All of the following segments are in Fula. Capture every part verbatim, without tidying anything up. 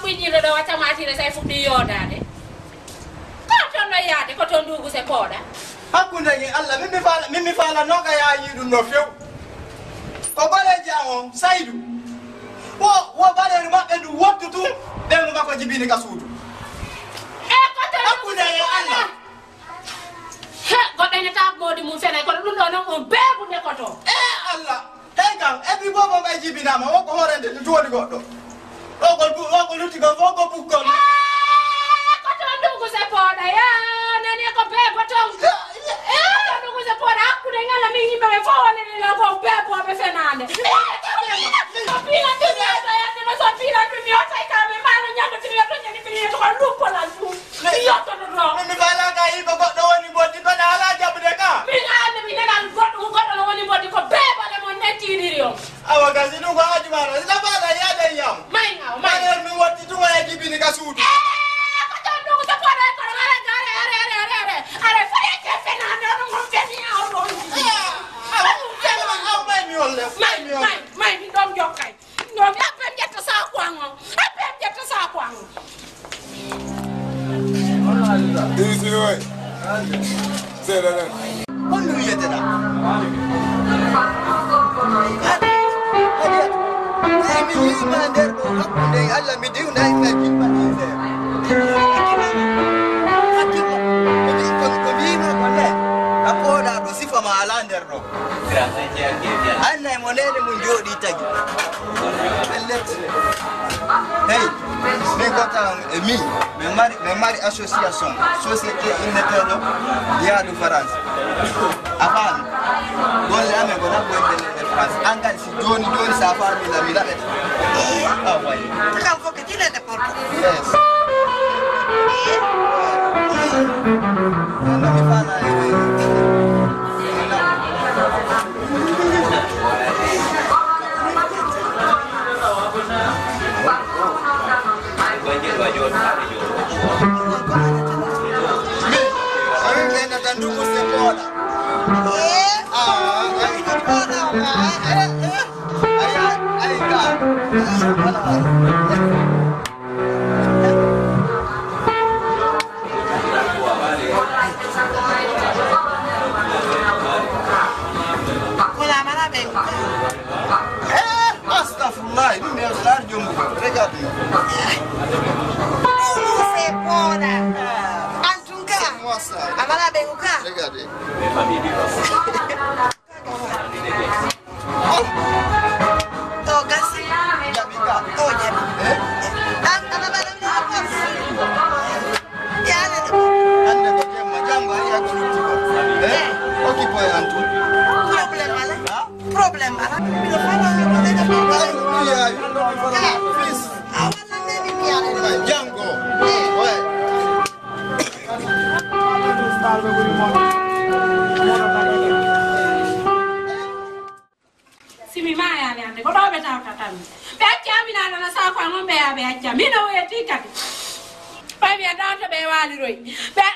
Miñiiɗo ɗo watta maatire, say fuɗɗi yoodaade. Ko toon ɗo yaade, ko toon nduugu se pooɗa. Hakkunde nge Allah, min mi faala, min mi faala nooka yaayi ɗum no few. Ko ɓaleeji am on, Saydu. Wo, wo ɓaleeru maɓɓe ndu wottu tun, ɓeyngu makko jibini ka suudu. E ko toon hakkunde nge Allah. He, goɗɗo ene taab moodi mum fenay, kono ɗum ɗo noon on beebu nde ko to. E Allah. Hey kam, e mi bobo mbay jibinaama, o ko hoorende, ɗum tuwoni goɗɗo. O ko du-, o ko lutti ko fof ko bukkol. Eh, ko toon ndugu se pooɗa, ya, nani ko beebo toon. Ya, ya. Eh, ko toon ndugu se pooɗa, hakkunde ngala min yimɓe ɓe fof wonani ɗo ko beebo ɓe fenaande. Eh, ko piila ɗum mi yata yande no so piila ɗum mi yota ka me maalo ñando tiri to ñani mi yeto ko luppolal ɗum. Mi yottoto ɗo. Min mi faalaaka yiɗo goɗɗo woni mboddi, kono alaa jaɓude ka. Min aande mi nenal goɗɗo, goɗɗo no woni mboddi ko beebale mon nettiɗiri on. Awa, gasi ɗum ko haaju maaɗa. Si tafaala yaade e yam. May ngaw, may. Maɗa mi wotti tuma e jibini ka suudu. Eh, ko toon ɗum so fota e kono are, are, are. Are, fota e jeffe na, no ɗum on feni a on ɗon. Ah, ah, may mi holle, may mi holle. May, may, may, min ɗon jokkay. No, mi appen ƴetta saaku an on. Appen ƴetta saaku an on. Isi, oi. Seeɗa tan. Honno wiyeteɗaa? Hadi, hadi, eh, mi yiima nder ɗo hakkunde Allah, mi diwna e climatiseur. Hakkille, ko mi, ko, ko mbiimi ko le, a pooɗa ɗo, sifa ma alaa nder ɗo. Anna e mo neene mum jooɗi tagi. Pellet. Hey, min ko tan e min, min mari, min mari association, société inneteeɗo Yaadu France. A faami? Golle amen ko ɗaɓɓoyde leyɗe France. An kadi si jooni jooni sa faami la mi laɓete. A wayi. Kam fof ko jilede porto. Yes. Anna mi faala e Wala mala ɓe. Eh, astafurlah, ɗum mi yewtata joom. Regarde. Ɗum c'est bon. En tout cas, a mala ɓe ko ka. Regarde. To gasi. Jaɓi ka. To jaɓi. Eh? An, an, an, an, an. Yaanani. Hannde ko jemma, janngo a yiya ko lutti ko. Eh? Occupé en tout. Problème ala. Ha? Problème ala. Miɗo faala mi ko nena problème. Ay, ɗum yaawi. Fils. A walla neni mi yaanani. Ay, janngo. Eh. Ouais. Si mi maayaali hannde, ko ɗo ɓe tawta tan. Ɓe acca mi naatana saako an on, ɓe yaa ɓe acca. Min o weeti kadi. Ɓay mi anndaa to ɓe waaliroy. Ɓe,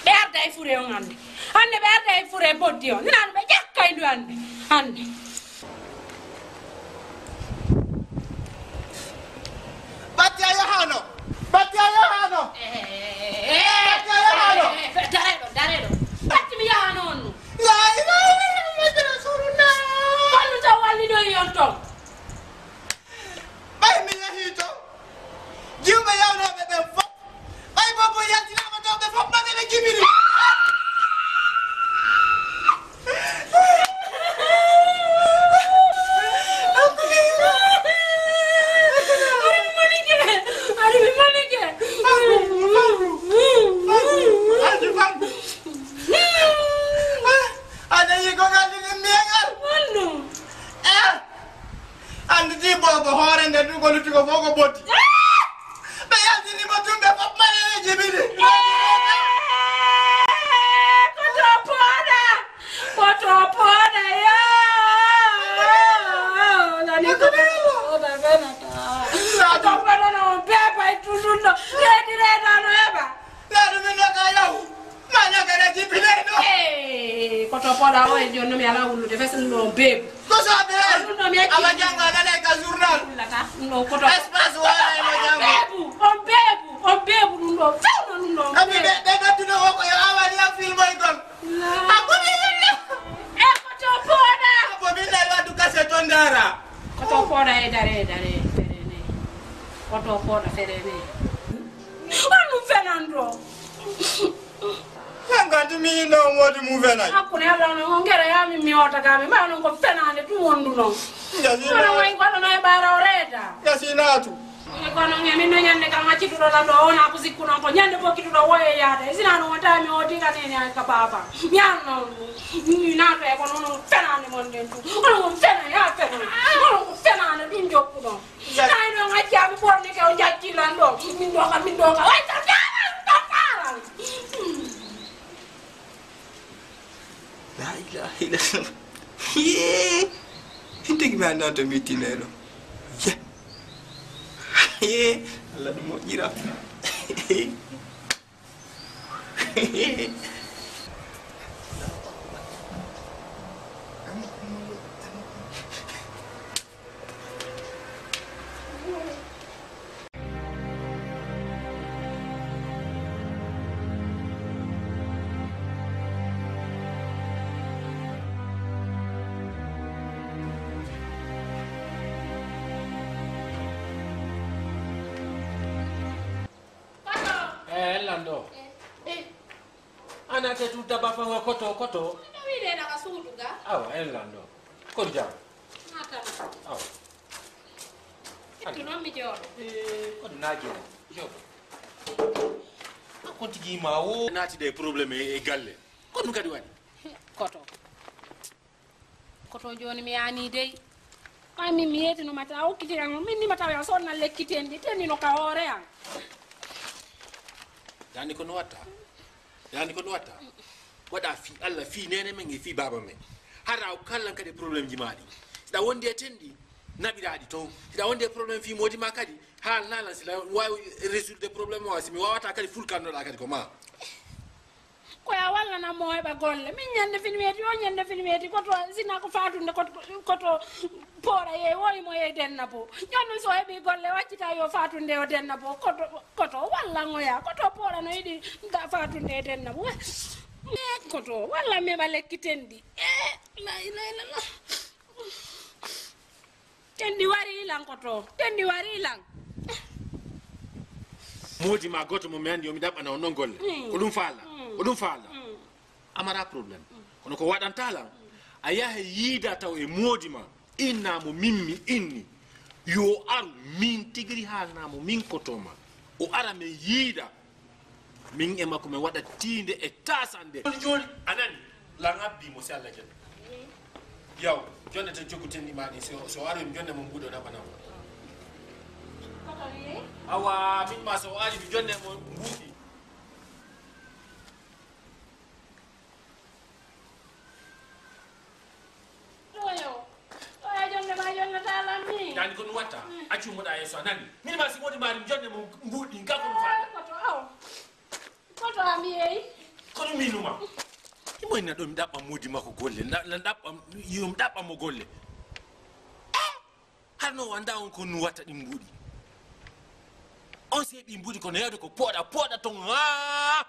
ɓe arda e fure on hannde. Hannde ɓe arda e fure boddi on. Nanu ɓe ƴakka e ndu hannde. Hannde. Batti a yahaano. Batti a yahaano. Eh, eh, eh, eh, Batti a yahaano. Eh, eh, dare ɗo, dare ɗo. Batti mi yahaano on nu. La ilaha illallah, Muhammadu Rasulullah. Honno taw wallidoyi on ton? Ɓay mi yahii ton, jiwɓe yawnooɓe ɓen fof, ɓay boobo yaltinaama taw ɓe fof maɓɓe ɓe jibini. Ari mi manike, ari mi manike. Fabru, fabru, fabru, aji fabru. Aɗa yiɗi ko nganndi ɗum mbiyagal? Honno? Eh? Anndi boobo hoore nde ɗum ko lutti ko fof ko botti. Ɓe yaltini mo tumɓe fof mbaɗa e jibini. Eh, ko to pooɗa, ko to pooɗa yo. Nani ko ɓe o ɓe fenata. Ko to pooɗa no bee bay tulluɗo. Reedi reeda no heɓa. Laaɗo min ɗo ka yaw. Ma ñagara jibinay ɗo. Eh, ko to pooɗa o e jooni no mi alaa wullude fes no beebu. Ko Soɓe! Ɗum ɗo mi acci. Awa janngo a nanay ka journal. Ɗum ɗo koto. Espace wala e mo janngo. Beebu, on beebu, on beebu ɗum ɗo. Fewna ɗum ɗo. Kamɓe ɓe, ɓe nodduno o ko yo awa ni a filmoygol. La. A ɓuri ɗum ɗo. E koto pooɗa. Ko min nayi waddu kase ton ndaara. Koto pooɗa e dare, dare, dare ne. Koto pooɗa fere ne. On ɗum fenan ɗo. Hankanti mi inno o moodi mum fenay. Hakkunde Alla onon on ngera yaa min mi hoota gaa mi ɓay onon ko fenaande ɗum wonduno. Yasi onon wayi ko onon e ɓaara o reeda. Yasi naatu. E kono nge min no ñande kam accituɗo lan ɗo wona ko sikkuɗon ko ñande fokkituɗo woye yaade. Sina ɗum wonta mi hooti ka nene ay ka baaba. Ñaan noon mi naato e kono onon fenaande mon nden ɗum. Onon on fena yaa fena. Onon ko fenaande ɗum jokkuɗon. Tawi noon accaaɓe ɓornike o jacci lan ɗo. Min ɗo kam, min ɗo kam. Way, tan taran, tan taran. La ilaha illallah. Yee. Hintigi mi anndaa to mi ittinay ɗo. Ye. Yee. Allah ɗum moƴƴira. Eh, en lanɗo. Eh. Ana te tu daba fango koto, koto. Ɗo wiɗe daga suudu ga. Awa, en lanɗo. Kon jam. Matama. Awa. Ittu noon mi jooɗo. Eh, kon naajina. Jooɗo. A kon tigi ma wo. Naati ɗe problème e, e galle. Kon ɗum kadi waɗi. Koto. Koto jooni mi yaanii dey. Ɓay min mi yeetinoma tawa okkitiran on. Min nima tawa a sonna lekki tenɗi. Tenɗi no ka hoore an. Daande ko no watta? Daande ko no watta? Waɗa fii Allah, fii neene men e fii baaba men. Hara o kallan kadi problème ji maa ɗi. Siɗa wondi e tenɗi, naɓiraaɗi toon. Siɗa wondi e problème fii moodi maa kadi, haalnaa lan siɗa waawi résoudre problème o, si mi waawata kadi fulkannoɗaa kadi ko maa. Ko ya walla nan mo heɓa golle. Min ñande fin weeti, o ñande fin weeti, koto sina ko faatunde, koto, koto pooɗa yeey, woyi mo yeey denna bo. Ñande so heɓi golle, waccita yo faatunde o denna bo. Koto, koto walla ngoya, koto pooɗa no yiɗi da faatunde e denna bo. Eh, koto walla mi heɓa lekki tenɗi. Eh, la ilaha illallah. Tenɗi wari lan koto. Tenɗi wari lan. Moodi ma gooto mo mi anndi, o mi ɗaɓɓana on ɗon golle. Mm. Ko ɗum faala. Mm. Ko ɗum faala. Mm. A mara problème. Mm. Kono ko waɗanta lan, mm, a yaha yiida taw e moodi ma. Inna mo min mi inni. Yo aru min tigiri haalna mo min koto ma. O ara min yiida. Min e makko min waɗa tiinde e taasande. Jooni, jooni, a nani? Lan abbi mo si Allah jaɓi. Yaw, jonne tan jokku tenɗi ma ɗin, so, so aroy mi jonne mo mbuuɗi o naɓana mo. Awa, min ma so o ari mi jonne mo mbuuɗi. Oyo, oyo, jonde ma, jonde ta lammi. Dani ko ɗum watta? Mm. Accu mo ɗa yeeso a nani. Min ma si wodi mari jonde mo mbuɗi, nga ko ɗum faala. Koto aw. Koto am yeeyi. Ko ɗum minuma. Imo ina ɗo mi ɗaɓɓa modi makko golle, na, na ɗaɓɓa, yo mi ɗaɓɓa mo golle. Eh! Har no wanda on ko nu watta ɗin mbuɗi. On se ɓi mbuɗi kono yawde ko pooɗa, pooɗa ton, haa!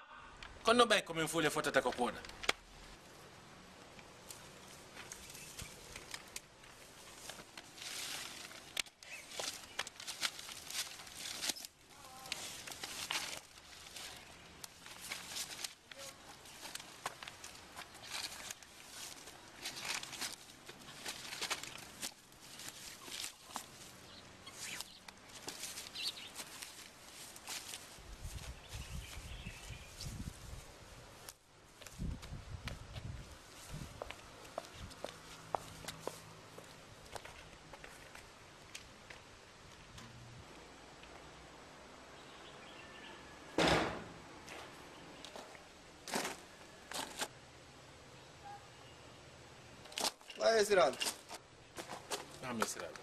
Kono no ɓay ko men fole fotata ko pooɗa. Ɓay esiraɓe. Naam, esiraɓe.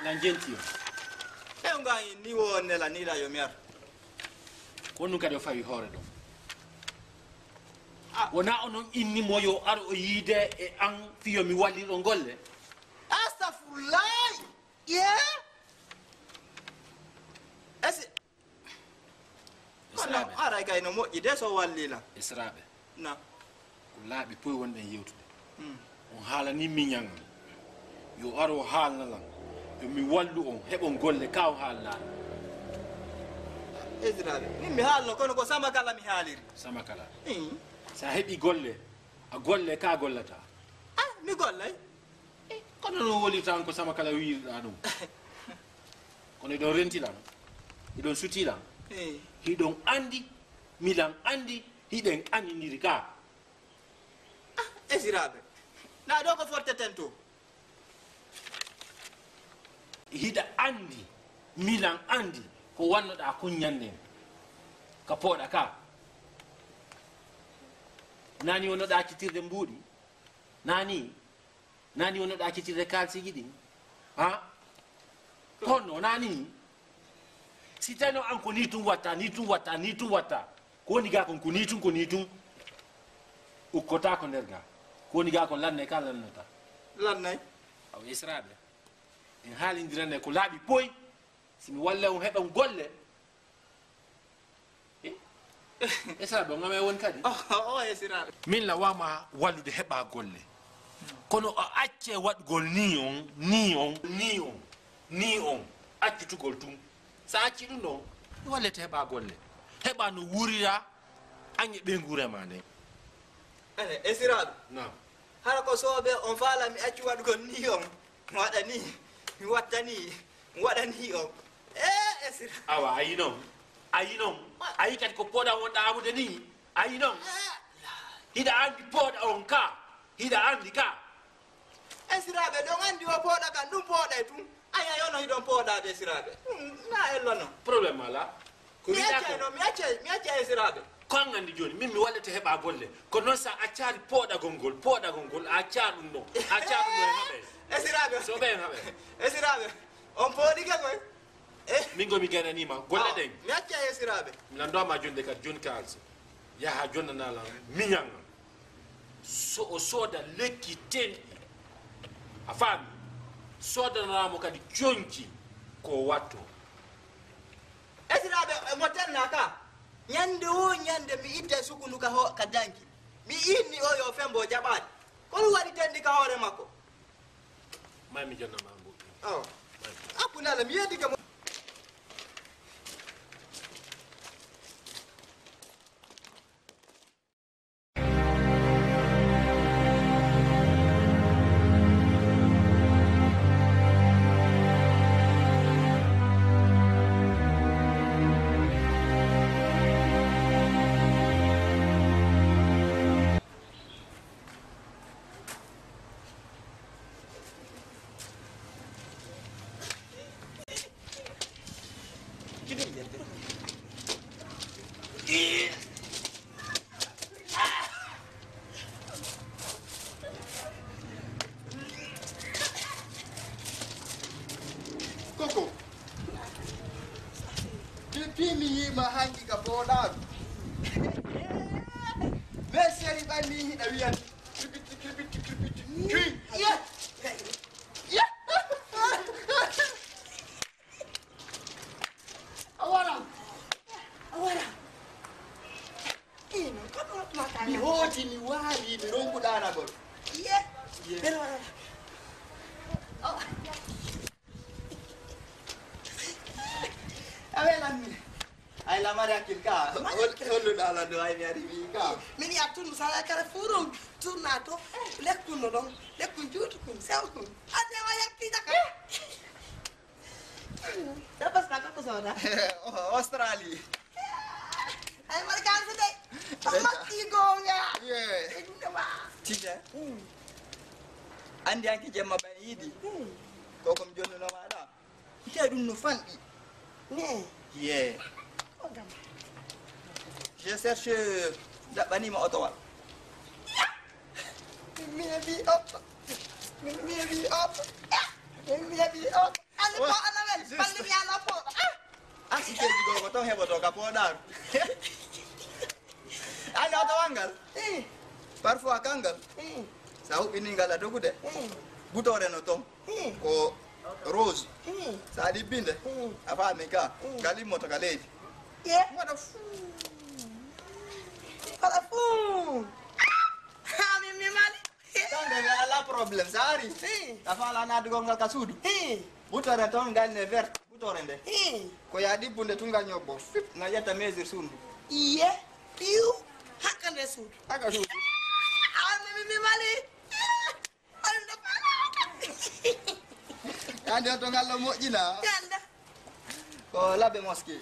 Nan jenti on. E on ga ni wo nela ni la yo mi ar. Won ɗum kadi o fawi hoore ɗum. Ah. Wonaa onon inni mo yo ar o yiide e an fiyo mi walliro golle? Astafurlaay! Ye? Esi-, kono Esraaɓe. Aray kay no moƴƴi de so wallilan. Esraaɓe. Na. Ko laaɓi poy wonɗen yewtude. Hmm. On haalanii miñan an. Yo ar o haalna lan. Yo mi wallu on, heɓon golle ka o haalnaani. Esraaɓe, min mi haalno, kono ko sama kala mi haaliri. Sama kala. Hmm. Sa heɓi golle, a golle ka gollata. Ah, mi gollay. Eh, kono no wolirta on ko sama kala wiirɗa ɗum. Kono hiɗon renti lan, hiɗon suti lan. Eh. Hiɗon andi, milan andi, hiɗen andindiri ka. Ah, esiraaɓe, na ɗo ko forteten to? Hiɗa andi, milan andi, ko wannoɗa kon ñanden ka pooɗa ka. Nani wonoɗa accitirde mbuuɗi? Nani? Nani wonoɗa accitirde kaalsiji ɗin? Ha? Honno, nani? Si tawno an ko ni tun watta, ni tun watta, ni tun watta. Ko woni ga kon ko ni tun, ko ni tun. Ukkota ko nder ga. Ko woni ga kon lannay ka lannata. Lannay? Aw esiraaɓe. En haalindirane ko laaɓi poy. Si mi walla on heɓan golle. Eh? Esiraaɓe, on amay won kadi? Oh, oh, esiraaɓe. Min la wama wallude heɓa golle. Kono o acce waɗgol ni on, ni on, ni on, ni on. Accutugol tun. Sa acci ɗum ɗon, wallete heɓa golle. Heɓa no wurira, an e ɓeynguure ma nden. Ene, esiraaɓe. Naam. Hara ko soobe on faala mi accu waɗugol ni on. Mi waɗa ni, mi watta ni, mi waɗa ni on. Eh, esiraaɓe. Awa, ayi non. Ayi non. Ayi kadi ko pooɗa wonɗa amude ni. Ayi non. Eh. Hiɗa andi pooɗa on ka. Hiɗa andi ka. Esiraaɓe, ɗon andi o pooɗa kan, ɗum pooɗay tun. Aya, yono hiɗon pooɗaade, esiraaɓe. Hmm, na ello non. Problème ala. Ko mi wiɗa accay ko non, mi accay, mi accay, esiraaɓe. Ko an andi jooni, min mi wallete heɓa golle. Ko non sa accari pooɗagol ngol, pooɗagol ngol, a acca ɗum ɗon. A acca ɗum ɗon e haɓe. Esiraaɓe. So ɓe en haɓe. Esiraaɓe. On pooɗike koy. Eh. Min go mi gananima golle ɗen. Mi accay, esiraaɓe. Mi lanndoma jonde kadi, joni kaalse. Yaha jonnana lan miñan an. So o sooda lekki tenɗi. A faami? Soodananamo kadi conci ko watto. Esiraaɓe, mo tenna ka. Ñande o ñande mi itte sukundu ka ho-, ka danki. Mi inni o yo fembo jaɓaani. Ko mi waɗi tenɗi ka hoore makko. May mi jonna ma mbuɗi. Oh. May mi. Hakkunde Allah, mi yeddike mo. Koko. Depuis mi yii ma hanki ka pooɗaaɗo. Mais seri ɓanni hiɗa wiyan kirbitti, kirbitti, kirbitti. Cuy. Yeah. Yeah. A wara. A wara. Ino, ko ɗum waɗ-, mi hooti, mi waali, mi ronku ɗaanagol. Ye. Ye. Ɓen wara. Oh. A welan mi. Ay, lamari hakkil ka. Hol-, holluɗa lan ɗo, ay, mi ari mi ka. Min ya tun sala kala furum. Turna to. Lekkun no ɗon. Lekkun juutu kun, sew kun. Ade wa yakki jaka. Tapas ka ko soda. Oh, Australie. Ay, markansu de. Amma ki gonga. Yeah. Tija. Mm. Andi anki jemma ban yidi. Mm. Ko kom jonno no wada. Ite ɗum no fanɗi. Ne. Ye. O gam. Je cherche daɓɓanima otowal. Min mi heɓi oto. Min mi heɓi oto. Min mi heɓi oto. Alli ko ana wel, balli mi ala ko. Ah! Asikeeji goo ko toon heɓotoo ka pooɗaaru. Anndi oto wanngal? Eh. Parfois kanngal. Eh. So a huɓɓinii ngal a dogude. Eh. Butoore no toon. Eh. Ko rose. Eh. So a ɗibbinde, eh, a faami ka. Eh. Ngal immoto ka leydi. Ye. Waɗa fuu. Waɗa fuu. Ah! Ah, min mi mali. Tande mi ala problème. So a ari, hmm, a faala naatugol ngal ka suudu. Hmm. Butoore toon ngal ne vert, butoore nde. Hmm. Ko yaa ɗibbunde tun ngal ñobbo. Fip, ngal ƴetta mesure suudu. Iye, piw, hakka nde suudu. Hakka suudu. Awa mi, mi, mi mali. Awa ɗum ɗo faala. Andi on to ngal ɗo moƴƴina. Ganda. Ko labbe mosquée.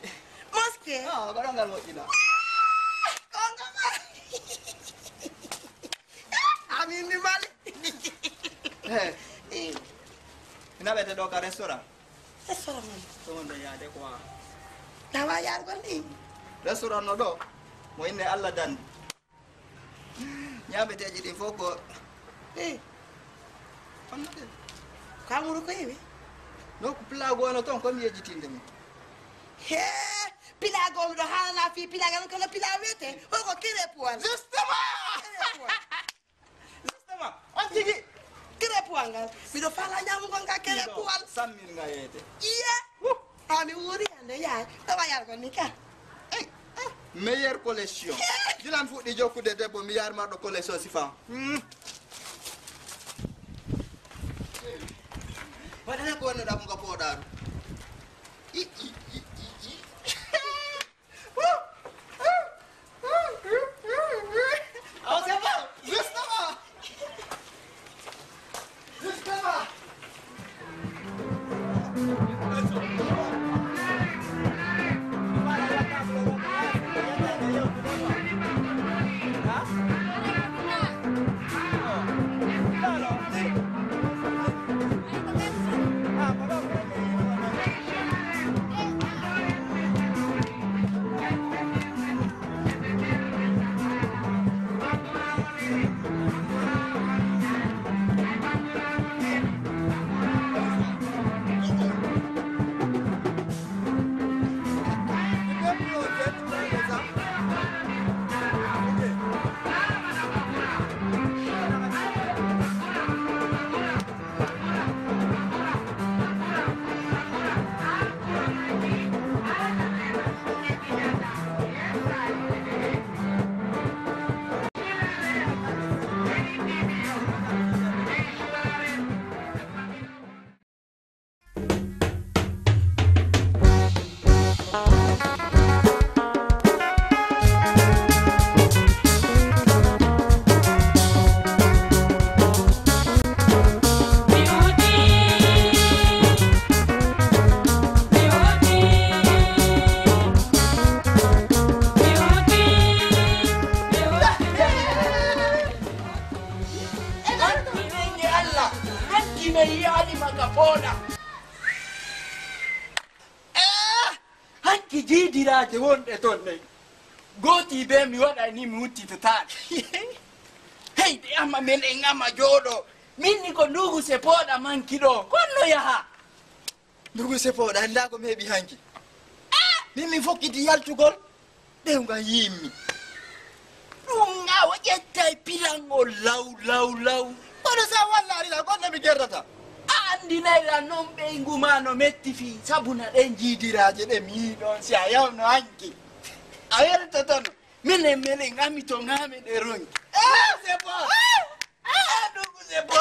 Mosquée? Ah, ko ɗon ngal moƴƴina. Ko ngal ma. Amin mi mali. Eh. Eh. Ina ɓete ɗo ka restaurant. Restaurant man. Ko wonde yaade quoi. Tawa yaar gon ɗi. Restaurant no ɗo. Mo inne Allah dandi. Ñaameteeji ɗin fof ko, eh, honno ɗen? Kamuru ko heewi? No ko pilaagu wano toon, ko mi yejjitinde mi. He, pilaagu o miɗo haalana fii pilaagu, kono pilaagu wiyete, o ko kere puwal. Justement! Kere puwal. Justement, on tigi. Kere puwal ngal. Miɗo faala ñaamugol ngal kere puwal. Sammir ngal yeete. Iye. Haa mi wuuri hannde, yaay, tawa yargo ni ka. Ey, ah, meilleure collection. Gila mi fuɗɗi jokkude debbo, mi yaar marɗo collection si fam. Hmm. Waɗana ko wonno ɗam ko pooɗaaru. I, i, i, i, i. Oh, c'est bon. Justement. Justement. Ena mi weññi Allah, ronki men yiyaali ma ka pooɗa. Eh, hanki jiidiraaje wonɗe toon ɗen. Gooti bee mi waɗa ni mi wuttitotaake. Hey, de ama men en ama jooɗo. Min ni ko ndugu se pooɗa manki ɗo. Kon no yaha? Ndugu se pooɗa, anndaa ko mi heɓi hanki. Ah! Min mi fokkiti yaltugol. Ɓewnga yimmi. Ɗum nga o ƴettay pilangol law, law, law. Kono sa wallari la, gonno mi gerdata. A andinayra non ɓeyngu ma no metti fii, sabu na ɗen jiidiraaje ɗe mi yi'i ɗon, si a yawno hanki. A weltotono. Minen, minen, ami to ngame ɗe ronki. Eh, c'est bon. Ah, ɗum c'est bon.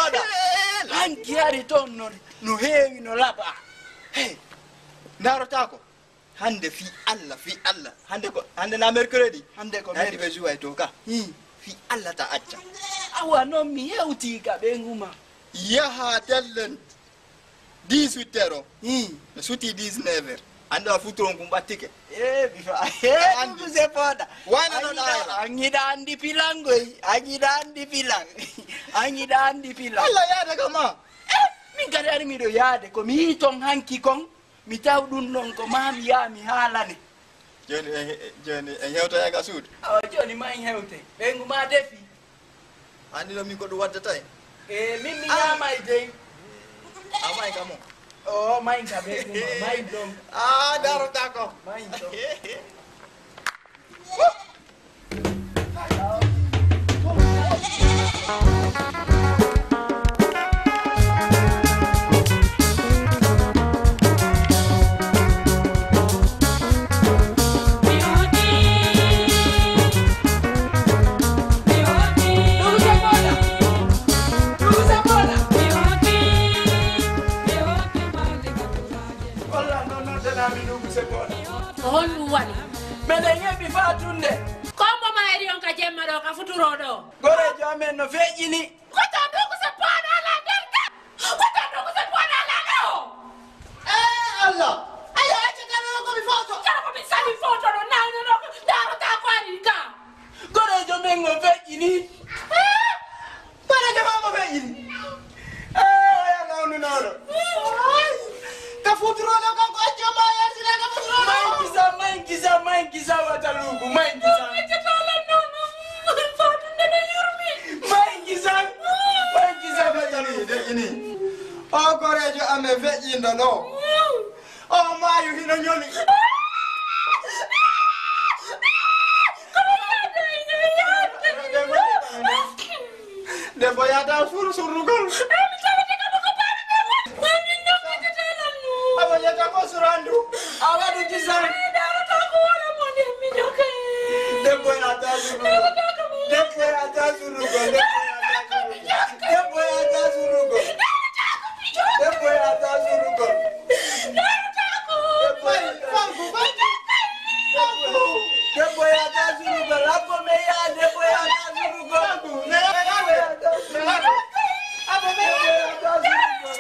Hanki hari ton no, no heewi, no laɓa. Hey, ndarotaako. Hannde fii Allah, fii Allah. Hannde ko, hannde na mercredi? Hannde ko mercredi. Hannde ɓe juway to ka. Hmm. Fii Allah ta acca. Awa non mi hewti ka ɓe nguma. Yaha tellen dix-huit heures o. Hmm. Mi suti dix-neuf heures. Hannde o futuro ngu ɓattike. Eh, mi fa. Eh, andi. Ɗum se pooɗa. Wayna no ɗaara. An yiɗa andi pilangoy. An yiɗa andi pilan. An yiɗa andi pilan. Allah yaada ka ma. Eh, min kadi ari miɗo yaade. Ko mi yii ton hanki kon. Mi taw ɗum ɗon ko maa mi yaha mi haalane. Jooni en, jooni en hewtoyay ka suudu? Awa jooni ma en hewte. Ɓeyngu ma defi. Anndi no min ko ɗum waddata en? E min mi ñaamay dey. A may ka mo? Oh, main ka be kuma, main dom. Ah, daro tako. Main dom. Ko honɗum waɗi? Meɗen heɓi faa tunde. Ko hombo ma eri on ka jemma ɗo, ka futuro ɗo? Goreejo amen no feƴƴini. Ko tan ɗo ko seppo aɗa ala nder ka. Ko tan ɗo ko seppo aɗa ala ɗo. Eh, Allah. Ayo, acca tan ɗo ko mi foto. Tan ko mi sali foto ɗo, nayno ɗo, ndaaro ta ko ari ka. Goreejo men no feƴƴini. Eh? Goreejo ma mo feƴƴini. Eh, oya nawnu nawno. Ka futuro ɗo kanko acca ma yaltina ka futuro ɗo. Main kisa, main kisa, main kisa wata lugu, main kisa. Acca talan nono. Fatunde ne yurmi. Main kisa, main kisa wata lugu. Feƴƴini, feƴƴini. O goreejo amen feƴƴinɗo ɗo. O maayo hino ñoli. Debbo yata sur surrugol. Abo yata ko surandu. A waɗu kisan. Debbo yata surrugol. Debbo yata surrugol. Debbo yata surrugol. Debbo yata surrugol. Debbo yata surrugol. Debbo yata surrugol. Abbo me ya, debbo yata surrugol. Debbo yata surrugol. Debbo yata surrugol.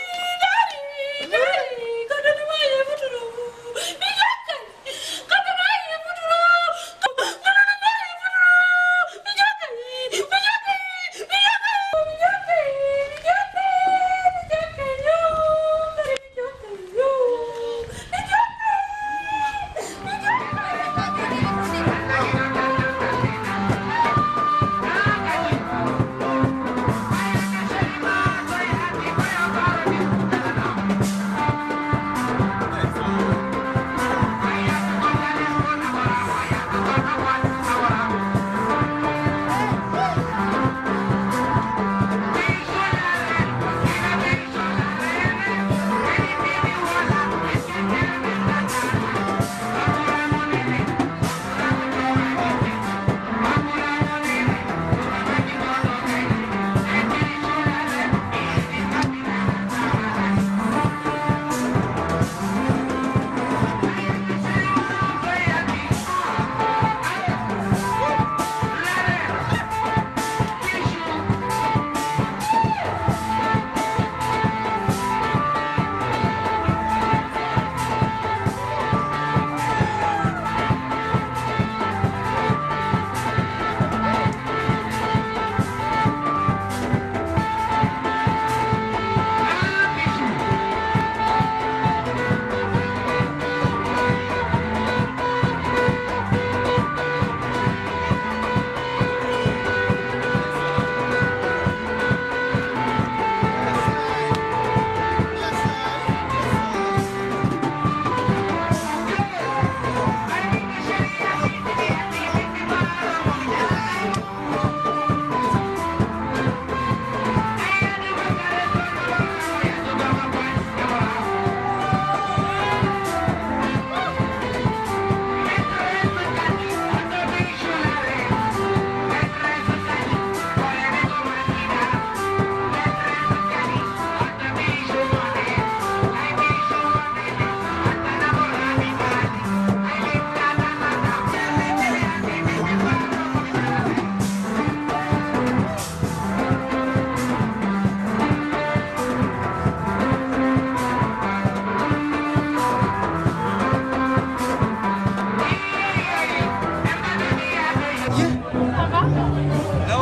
No,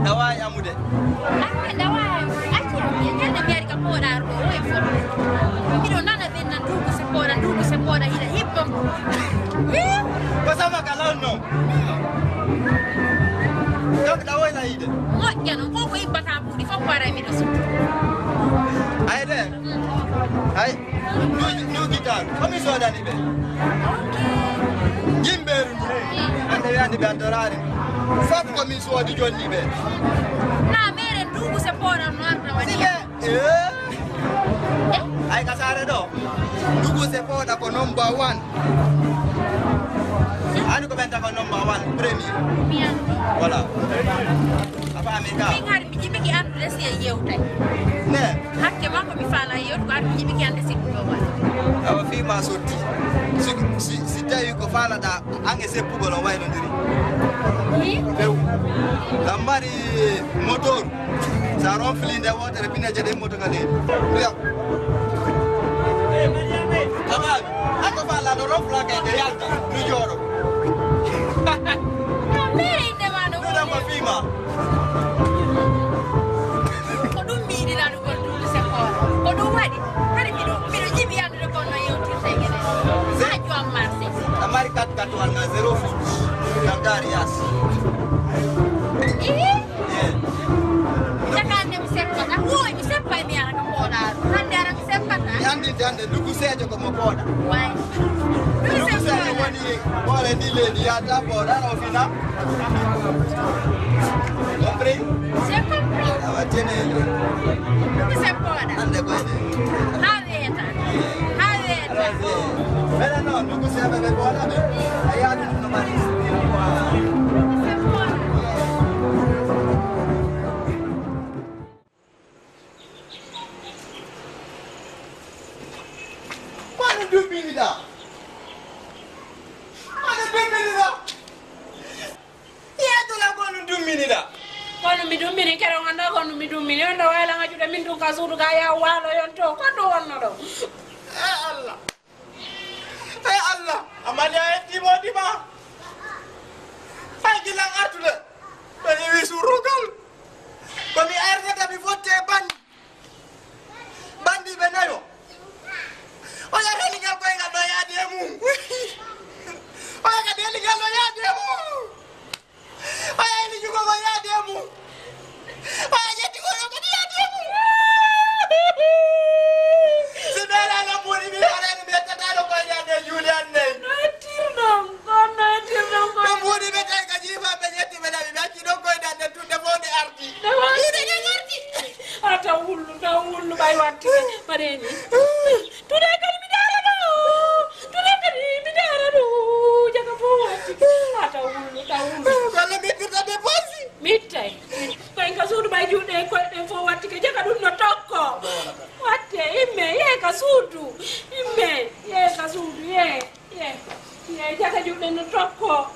ɗawa yamude. Acca, ɗawa, acca, acca, ñande mi ari ka pooɗaaro ɗo, o e fof. Miɗo nana ɓen nan nduugu se pooɗa, nduugu se pooɗa, hiɗa hibba mo. Ko sama ka lawn no. Donc, ɗawoy la yiide. Moƴƴa non, ko ko ibbata buuɗi fof, waray miɗo sukka. Ayde. Mm. Ay, nduuji, nduuji taal, ko mi soodani ɓe. Yimɓeeru ndu, hannde ɓe anndi ɓe addoraare. Fof ko mi soodi jonni ɓe. Na mere ndugu se pooɗa no arta waɗi. Si ɓe, eh. Eh? Ay ka saare ɗo, ndugu se pooɗa ko number one. Ani ko ɓen ta ko number one, premier. Mi anndi. Voilà. A faami ka? Min hari mi jiɓike anndude si en yewtay. Ne? Hakke makko mi faala yewtu ko hari mi jiɓike annde si ɗum ɗo waɗa. Awa fii ma sotti. Si, si, si tawi ko faalaɗa an e seppugol on waynondiri. Ni? Few. Ɗam mari moteur. Sa ronfli nde wootere pineeje ɗen moto ngal heedi. Ɗuya. Kama, ako faalaɗo ronfla kay nde yalta. Mi jooɗo. Mere inde ma no ɗuɗam ko fii ma. Ko ɗum mi yiɗi lanugol duuɗi seppooɗa. Ko ɗum waɗi. Hari miɗo, miɗo jiɓi anndude ko no yewtirta e geɗe. Haa joom marché. A mari quatre quatre walla zéro foot. Kam daari yaasi. Ii? Yen. Jaka hannde mi seppata. Woy, mi seppay mi ara ka pooɗa. Hannde ara mi seppata. Mi anndi hannde ndugu seejo ko mo pooɗa. Way. Ndugu seejo woni hoore ndi leydi yaata pooɗa o fina. Compris? J'ai compris. Awa, tiene. Ndugu se pooɗa. Hannde ko ene. Haa weeta. Haa weeta. Mbeɗa noon, ndugu seeɓe ɓe pooɗa ɓe. A yaadu ɗum no mari. Se pooɗa. Ko no dumminiɗa? Ko no dumminiɗa? Yeetula ko no dumminiɗa? Kono mi dummini kere wonno kono mi dummini on ɗo wayla ngajude min ɗum ka suudu ka yaw waalo yon to ko ɗum wonno ɗo. E Allah. E Allah. Amani a yetti mo dima. Ay gilan artude. Ɓe iwi surrugal. Ko mi ardata mi fotte e banndi. Banndiiɓe nayo. Oya heli ngal koyngal ɗo yaade e mum. Oya kadi heli ngal ɗo yaade e mum. Oya heli jugo ngo yaade e mum. Oya ƴetti kono kadi yaade e mum. Si ɓeela no mbuuɗi mi haɗani mi yettataɗo koyɗe an e juuɗe an ney. No ettirɗon. Kono tirɗon ko ɓe mbuuɗi ɓe tawi ka jiifa ɓe ƴetti ɓe nawi ɓe acci ɗon koyɗe an nden tunde fof nde ardi. Ɗe ardi. Yiɗe ɗen ardi. A taw wullu taw wullu ɓay watti. Mbaɗeni. Tunde kadi mi daara ɗo. Tunde kadi mi daara ɗo. Jaka fof watti. A taw wullu taw wullu. Golle mi firta ɓe posi. Mittay. Koy ka suudu ɓay juuɗe e koyɗe ɗen fof watti ke jaka ɗum no tokko. Watte imme yee ka suudu. Imme yee ka suudu yee. Ye, ye, jaka juuɗe no tokko,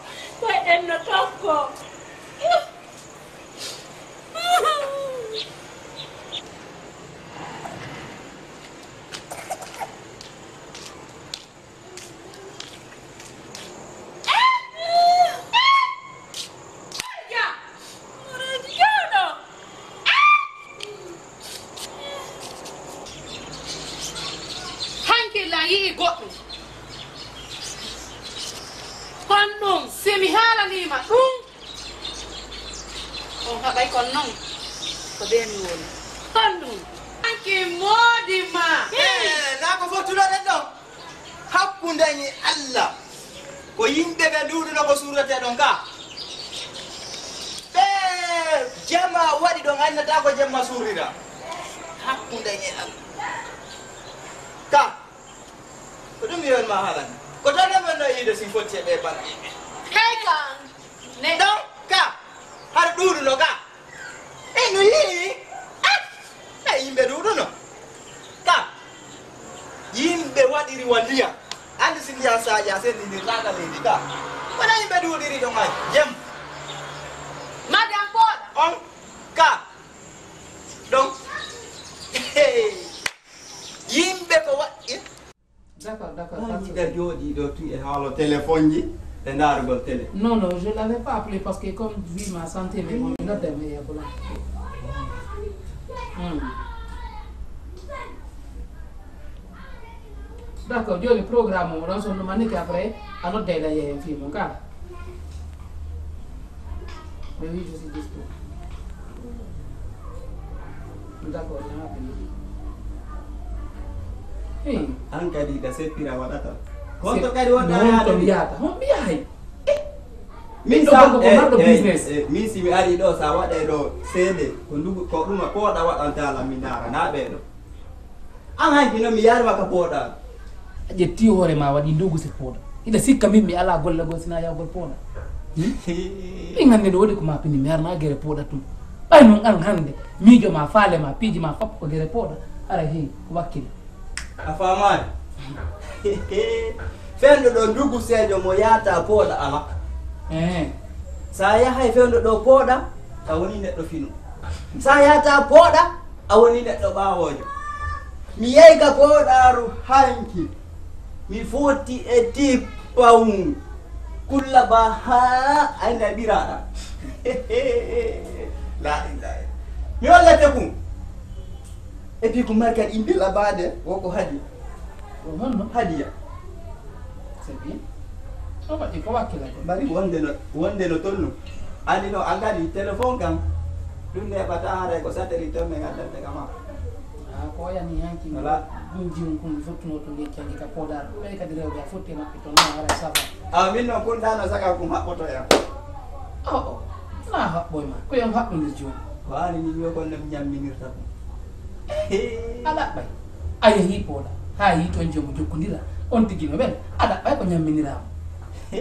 koyɗen no tokko. Hankilla yi'i goɗɗum. Kon ɗum, si mi haalaniima ɗum, on haɓay kon non ko bee mi woni. Kon ɗum, hanki moodi ma. Eh, naa ko fottunoɗen ɗo? Hakkunde e Allah, ko yimɓe ɓe nduuɗuno ko suurretee ɗon ka. Ɓe jemma waɗi ɗon, annata ko jemma suurrira. Hakkunde e Allah. Ka. Ko ɗum mi wiyatma haalani. Ko tan ɗum wonno yiide si fotti e ɓee balɗe. Hey ka. Ne. Ɗo ka. Har ɗuuɗuno ka. E no yi'i. Ah. E yimɓe ɗuuɗuno. Ka. Yimɓe waɗiri wa ndiyam. Anndi si ndiyam saaƴi a senndinirtaaka leydi ka. Kono yimɓe ɗuuɗiri ɗon ay. Jem. Madame Bola. On. Ka. Ɗon. Yimɓe ko waɗi. D'accord, d'accord, pas de souci. Ɓe jooɗii ɗo tun e haalo téléphone ji e ndaarugol télé. Non, non, je l'avais pas appelé parce que comme vu ma santé, mais bon, mi nodda mi yeeya bola. Hmm. D'accord, jooni programme o ɗon sonno manike après a nodda e la yeeya fii mon ka. Mais oui, je suis dispo. D'accord, je m'appelle. Hey. Hankadi da seppira waɗata. Honto kadi wonɗa yaade? Honto mi yahata? Hon mi yahay. Min sa eh, eh, eh, min si mi ari ɗo sa waɗe ɗo seede ko ndugu ko ɗuma pooɗa waɗantala mi ndaara na ɓeɗo. An hanki noon mi yarma ka pooɗa. A ƴetti hoore ma waɗi ndugu se pooɗa. Hiɗa sikka min mi ala golle goo sina yawgol pooɗa. Min hannde no waɗi ko ma pini mi yarna gere pooɗa tum. Ɓay noon an hannde miijo ma faale ma piiji ma fop ko gere pooɗa. Ara heewi ko wakkila. A faamaali? Fenɗo ɗo ndugu seejo mo yaata pooɗa ala. Sa yahay fenɗo ɗo pooɗa a woni neɗɗo fino. Sa yaata pooɗa a woni neɗɗo ɓaawoojo. Mi yehi ka pooɗaaru hanki. Mi fotti e tip pawun kulla ba haa ay naɓiraɗa. La ilaha. Mi hollete kun. Et puis ko markat yimɓe labaade wo ko hadi. Ko honno? Hadiya. C'est bien. O waɗi ko wakkila ko. Bari wonde no wonde no tonnu. Andi no angadi téléphone kan. Ɗum neɓata haray ko satellite on ɓe ngaddante kama. A ko yani hanki. Wala. Ɗum jiwon kun fottuno to lecci hanki ka podar. Ɓe kadi rewɓe a fotti e maɓɓe to non haray safa. A min non kun dano saka kun haɓɓoto ya. O o. Na haɓɓoy ma ko yon haɓɓodir jooni. Ko ani ni yo kon nam ñamminirta kun. A ɗaɓɓay a yehi pooɗa ha yi toon jomo jokkondira on tigi no wel a ɗaɓɓay ko ñamminirama.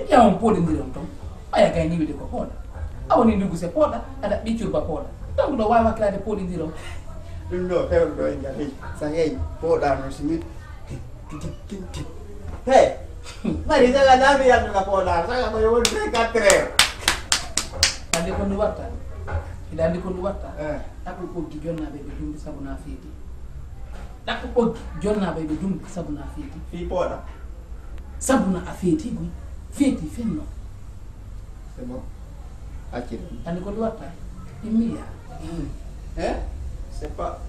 Yawon pooɗondiron toon ɓaya gayni wiide ko pooɗa. A woni nduguse pooɗa a ɗaɓɓi curba pooɗa. Donc ɗo wawi wakkilade pooɗondiron. Ɗum ɗo fewre ɗo e ngar hey sa yeyi pooɗa noon so min. He mari sala nami yaltuka pooɗa sala ko yowon vingt quatre heures. Ande ko ndu watta. Hiɗa andi ko ndu watta. Ɗaɓɓu ɓoggi jonnaɓe ɓe dumbi sabu na feeti. Ɗaɓɓu ɓoggi jonnaɓe ɓe dumbi sabu na feeti. Fi pooɗa. Sabu na a feeti guy feeti fenno. C'est bon. Accir. Andi ko ndu watta. Immiya. Hein? C'est pas.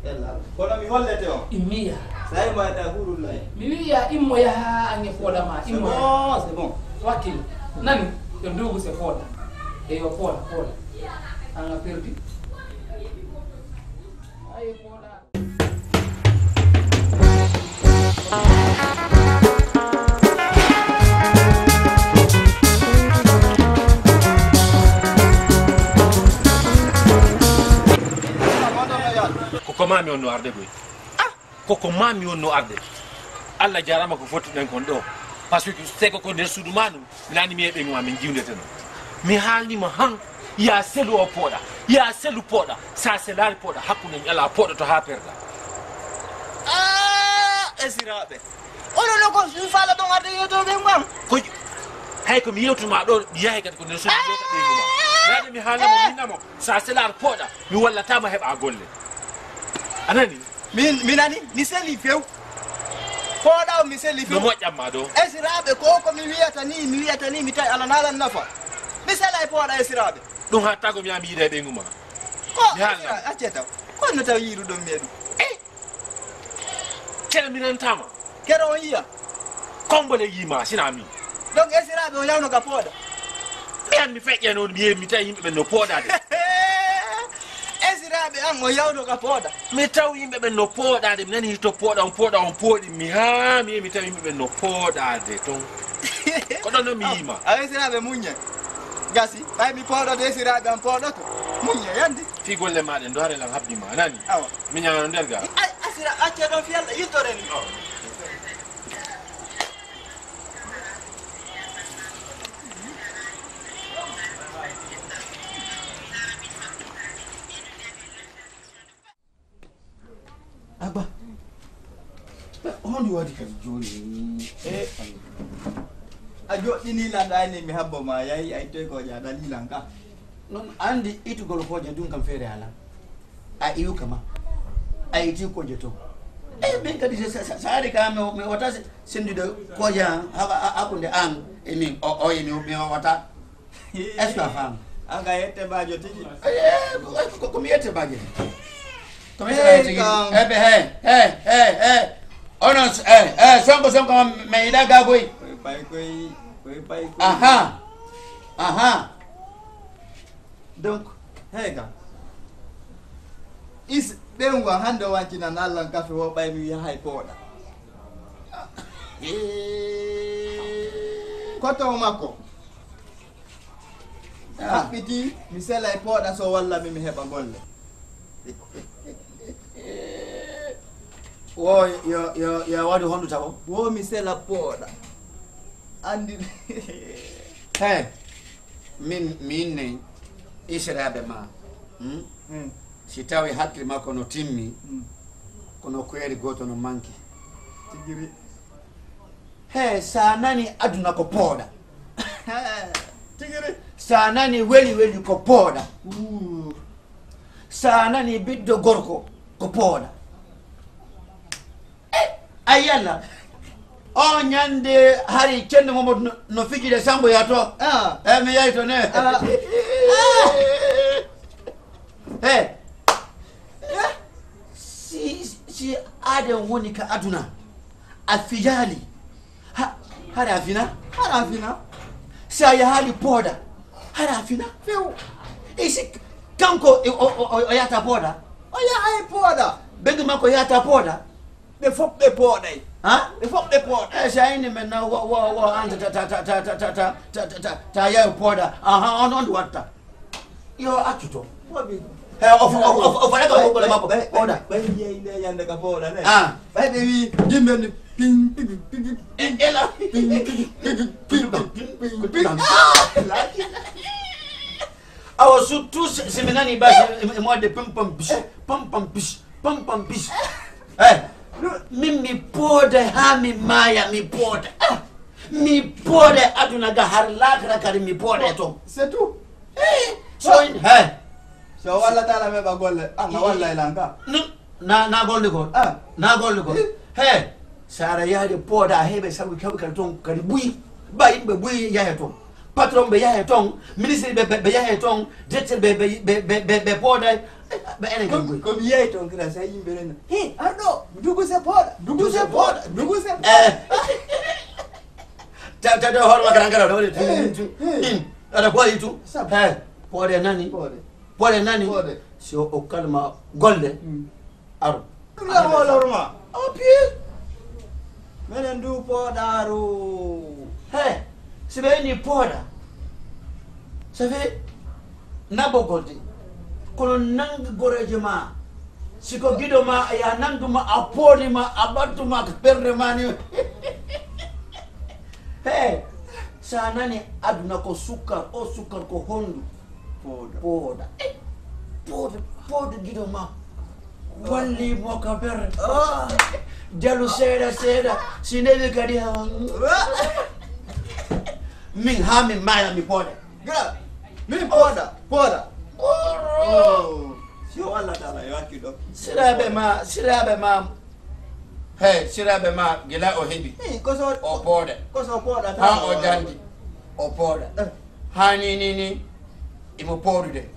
Ella. Kono mi hollete on. Immiya. Sayi ma da hurullahi. Mi wiya immo yaha ange pooɗa ma immo. Bon, c'est bon. Wakkil. Nani? Yo ndugu se pooɗa. E yo pooɗa pooɗa. An a perdi. Ayo pooɗa. Koko mami on no arde boy. Koko mami on no arde. Allah jarama ko fottuɗen kon ɗo. Parce que seko ko nder suudu ma ɗum. Mi nani mi yeɓe ma min jiwdeteno. Mi haalnima han ya selu o pooɗa ya selu pooɗa sa selari pooɗa hakkunde mi ala pooɗoto ha perda. Ah, esiraɓe onono ko mi fala ɗon arde yewtoɓe ngam ko hay ko mi yewtuma ɗo mi yahay kadi ko nder suudu yewta ɓeynuma. Nade mi haalnamo minnamo sa selari pooɗa mi wallatama heɓa golle. Anani? Min mi nani mi seli few. Pooɗa o mi seli few. No moƴƴamma ɗo. Esiraɓe ko ko mi wiyata ni mi wiyata ni mi tawi ala nalan nafa. Mi sela e pooɗa esiraɓe. Ɗum hattago mi yami yiɗa e ɓeygu ma. Ko mi haalna. Acceta. Ko no tawi yiɗuɗon mi e ɗum. Kere mi nantama. Kere on yiya. Kombole yima sina mi. Donc esiraɓe o yawno ka pooɗa. Mi an mi feƴƴe noon mi yehi mi tawi yimɓe ɓen no pooɗade. Esiraɓe an o yawno ka pooɗa. Mi taw yimɓe ɓen no pooɗade mi nani hito pooɗa on pooɗa on pooɗi mi ha mi yehi mi tawi yimɓe ɓen no pooɗade ton. Ko ɗon no mi yima. A esiraɓe muññe. Gasi ɓay mi pooɗoto esiraɓe an pooɗoto. Muññe yandi. Fi golle maɗen do hare lan habbi ma nani. Awa. Mi ñaano nder ga. Ay asira acce ɗon fiyalla yiltoren. Abba. Honde waɗi kadi jooni? E a joɗɗini lan ɗani mi habbo ma yayi a ittoy ko ƴaɗa lilan ka. Noon anndi itugol kooƴe ɗum kam feere alaa. A iwka ma a iti kooƴe to. Eyi min kadi so ari ka mi wata senndude kooƴe an haɓa hakkunde an e min o e mi wata. Est ce que a faam? An ka yette baajo tigi. Ko mi yette baajo. Ko mi yette baajo tigi. Ebe he he he he. Onon eh eh sonko sonko me ida gagoy. Koy pay koy koy pay koy. Aha. Aha. Donc hey kam is ɓewngu am hannde o wancina nallan kafe o ɓay mi wiya hay pooɗa. Koto makko. Ah. Haɓɓiti, mi selay pooɗa so walla mi, mi heɓa golle. Wo yo, yo, yo waɗu hondu tawo? Wo mi sela pooɗa. Andi. Hey, min, min ne Israɓe ma. Hmm? Hmm. Si tawi hakkil makko no timmi, hmm, kono kuyeeri gooto no manki. Tigiri. He, sa nani aduna ko pooɗa. Tigiri. Sa nani weli weli ko pooɗa. Uu. Sa nani biddo gorko ko pooɗa. Eh, a yalla. O ñande hari cenno mo no, no fijide Sambo ya to. Ah. Eh, mi yayi to ne. Ah. Eh. Eh. Si, si aden woni ka aduna. A fijaali. Ha, hara a fina? Hara a fina? Si a yahaali pooda, hara a fina? Few. E si kanko, e, o, o, o, o yahata pooda? O yahay pooda. Ɓeŋŋu makko yahata pooda? Ɓe fof ɓe pooday. Ha? Ɓe fof ɓe pooday. Eh, si a inni men na wo, wo, wo, an ta, ta, ta yahu pooda. Aha, on, on watta. Yo accu to. He, o fo-, o fo-, o fo-, o faɗa ka ɓoggol makko. Ɓay, ɓay, ɓay, ɓay, ɓay, yiyay nde ñande ka pooɗa ne. Ah. Ɓay ɓe wi, jimɓe ni, ping, ping, ping, ping. E, ela. Ping, ping, ping. Ah, la. Awa, surtout si, si mi nani basi, e, e mo waɗde pam, pam, bish, pam, pam, bish, pam, pam, bish. Eh, min mi pooda haa mi maaya, mi pooda. Ah, mi pooda aduna ga har laakara kadi mi pooda e ton. C'est tout. Eh, so in, he. So walla taala me ba golle. Ah, na walla ilan ka. N-, na, na golle gol. Ah. Na golle gol. Eh. He. Sara yaade pooda heɓe sabu heɓe kadi ton kadi buy. Ba yimɓe buy yahe ton. Patron ɓe yahe ton. Ministre ɓe, ɓe, ɓe yahe ton. Directeur ɓe, ɓe, ɓe, ɓe, ɓe, ɓe pooda. Ɓe enen kadi buy. Ko mi yahi ton kira sa yimɓe ren. He, arɗo, dugu se pooda. Dugu se pooda. Dugu se pooda. Eh. Ta, ta, ta, hoore makko tan kala, ɗo waɗi tu, tu, tu. Eh, eh. In, aɗa ko yitu. Sabu. He, pooɗe nani. Pooɗe. Pooɗe nani. Pooɗe. Si o, o kalma golle. Mm. Aro. Ɗum la hoolor ma. O piye. Menen du pooɗaaru. He, si ɓe ni pooɗa. Ça fait, na ɓoggol de. Kono nangi goreejo ma. Si ko giɗo ma, ya nandu ma, a pooli ma, a ɓattu ma, ko ɓernde ma ni. He, sa nani aduna ko sukkar, o sukkar ko hondu? Pooda. Pooda. Eh, pooda, pooda giɗo ma. Walli mo ka ber. Ah. Jalu seeɗa, seeɗa. Si newi kadi, ha. Min ha min maaya mi pooda. Gra, min pooda, pooda. Oh. Si o Allah taala yo accu ɗo. Siraaɓe ma, siraaɓe ma. Hey, siraaɓe ma, gila o heɓi. Hey, ko so, o pooda. Ko so pooda tan. Ha o jandi, o pooda. Eh. Ha ni, ni, ni, imo poodude.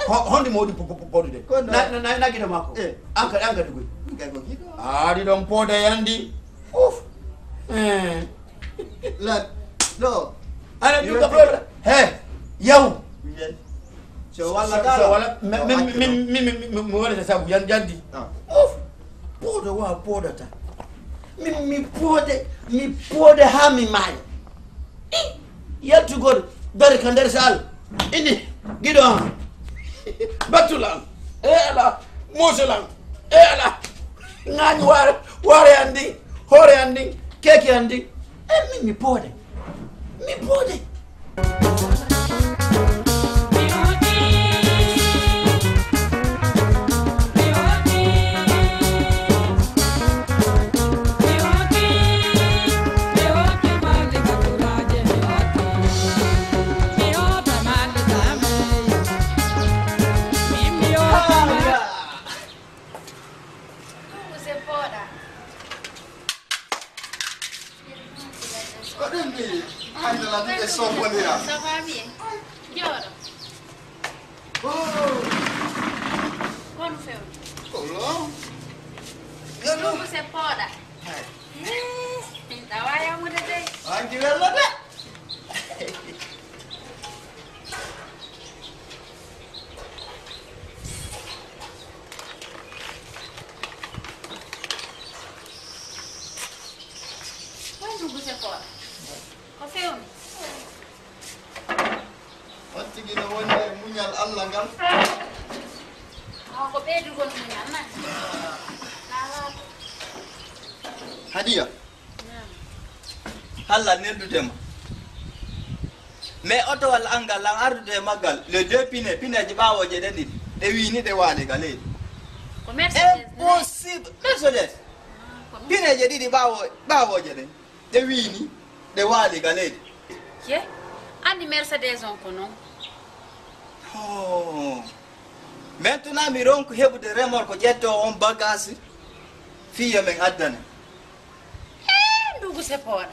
Ho-, honde mo waɗi po-, po-, po-, poodude? Ko no. Na, na, na, na giɗo makko. Eh. An kadi, an kadi koy. An kadi ko giɗo. Aɗi ɗon pooda yandi. Uf. Eh. La, no. Ana ɗum ka pooda. He, yaw. Yes. So walla so, so dara. Walla, mi, mi, mi waɗata sabu yan jandi. Ah. Uf. Pooda wa poodata. Min mi poode, mi poode haa mi maaya. I, yaltugol, dare ka nder saal. Ini, giɗo am. Battul am. E ala, muusel am. E ala. Ŋaañ waare, waare an ndin, hoore an ndin, keeki an ndin. E min mi poode. Mi poode. Ko ɗum mi andala mi e sofonira. Ça va bien. Jooɗo. Oh. Kono fewde. Kolo. Yalo. Ɗum se pooɗa. Hay. Eh, min ɗawa yamude dey. Anki wello de. Ina woni e muñal Allah ngal. Awa ko ɓeydugol muñal na. Hadiya. Naam. Halla neldude ma. Mais otowal an ngal an ardude e maggal, les deux pine, pineeji ɓaawooje ɗen ɗiɗi, ɗe wiini ɗe waali ga leydi. Ko Mercedes ne? Impossible. Mercedes. Ah, ko ɗum. Pineeje ɗiɗi ɓaawo-, ɓaawooje ɗen. Ɗe wiini, ɗe waali ga leydi. Ye, anndi Mercedes on ko non. Oh. Maintenant, mi ronku heɓude remorque ƴetto on bagage fii yo men addane. Eh, ndugu sepooɗa.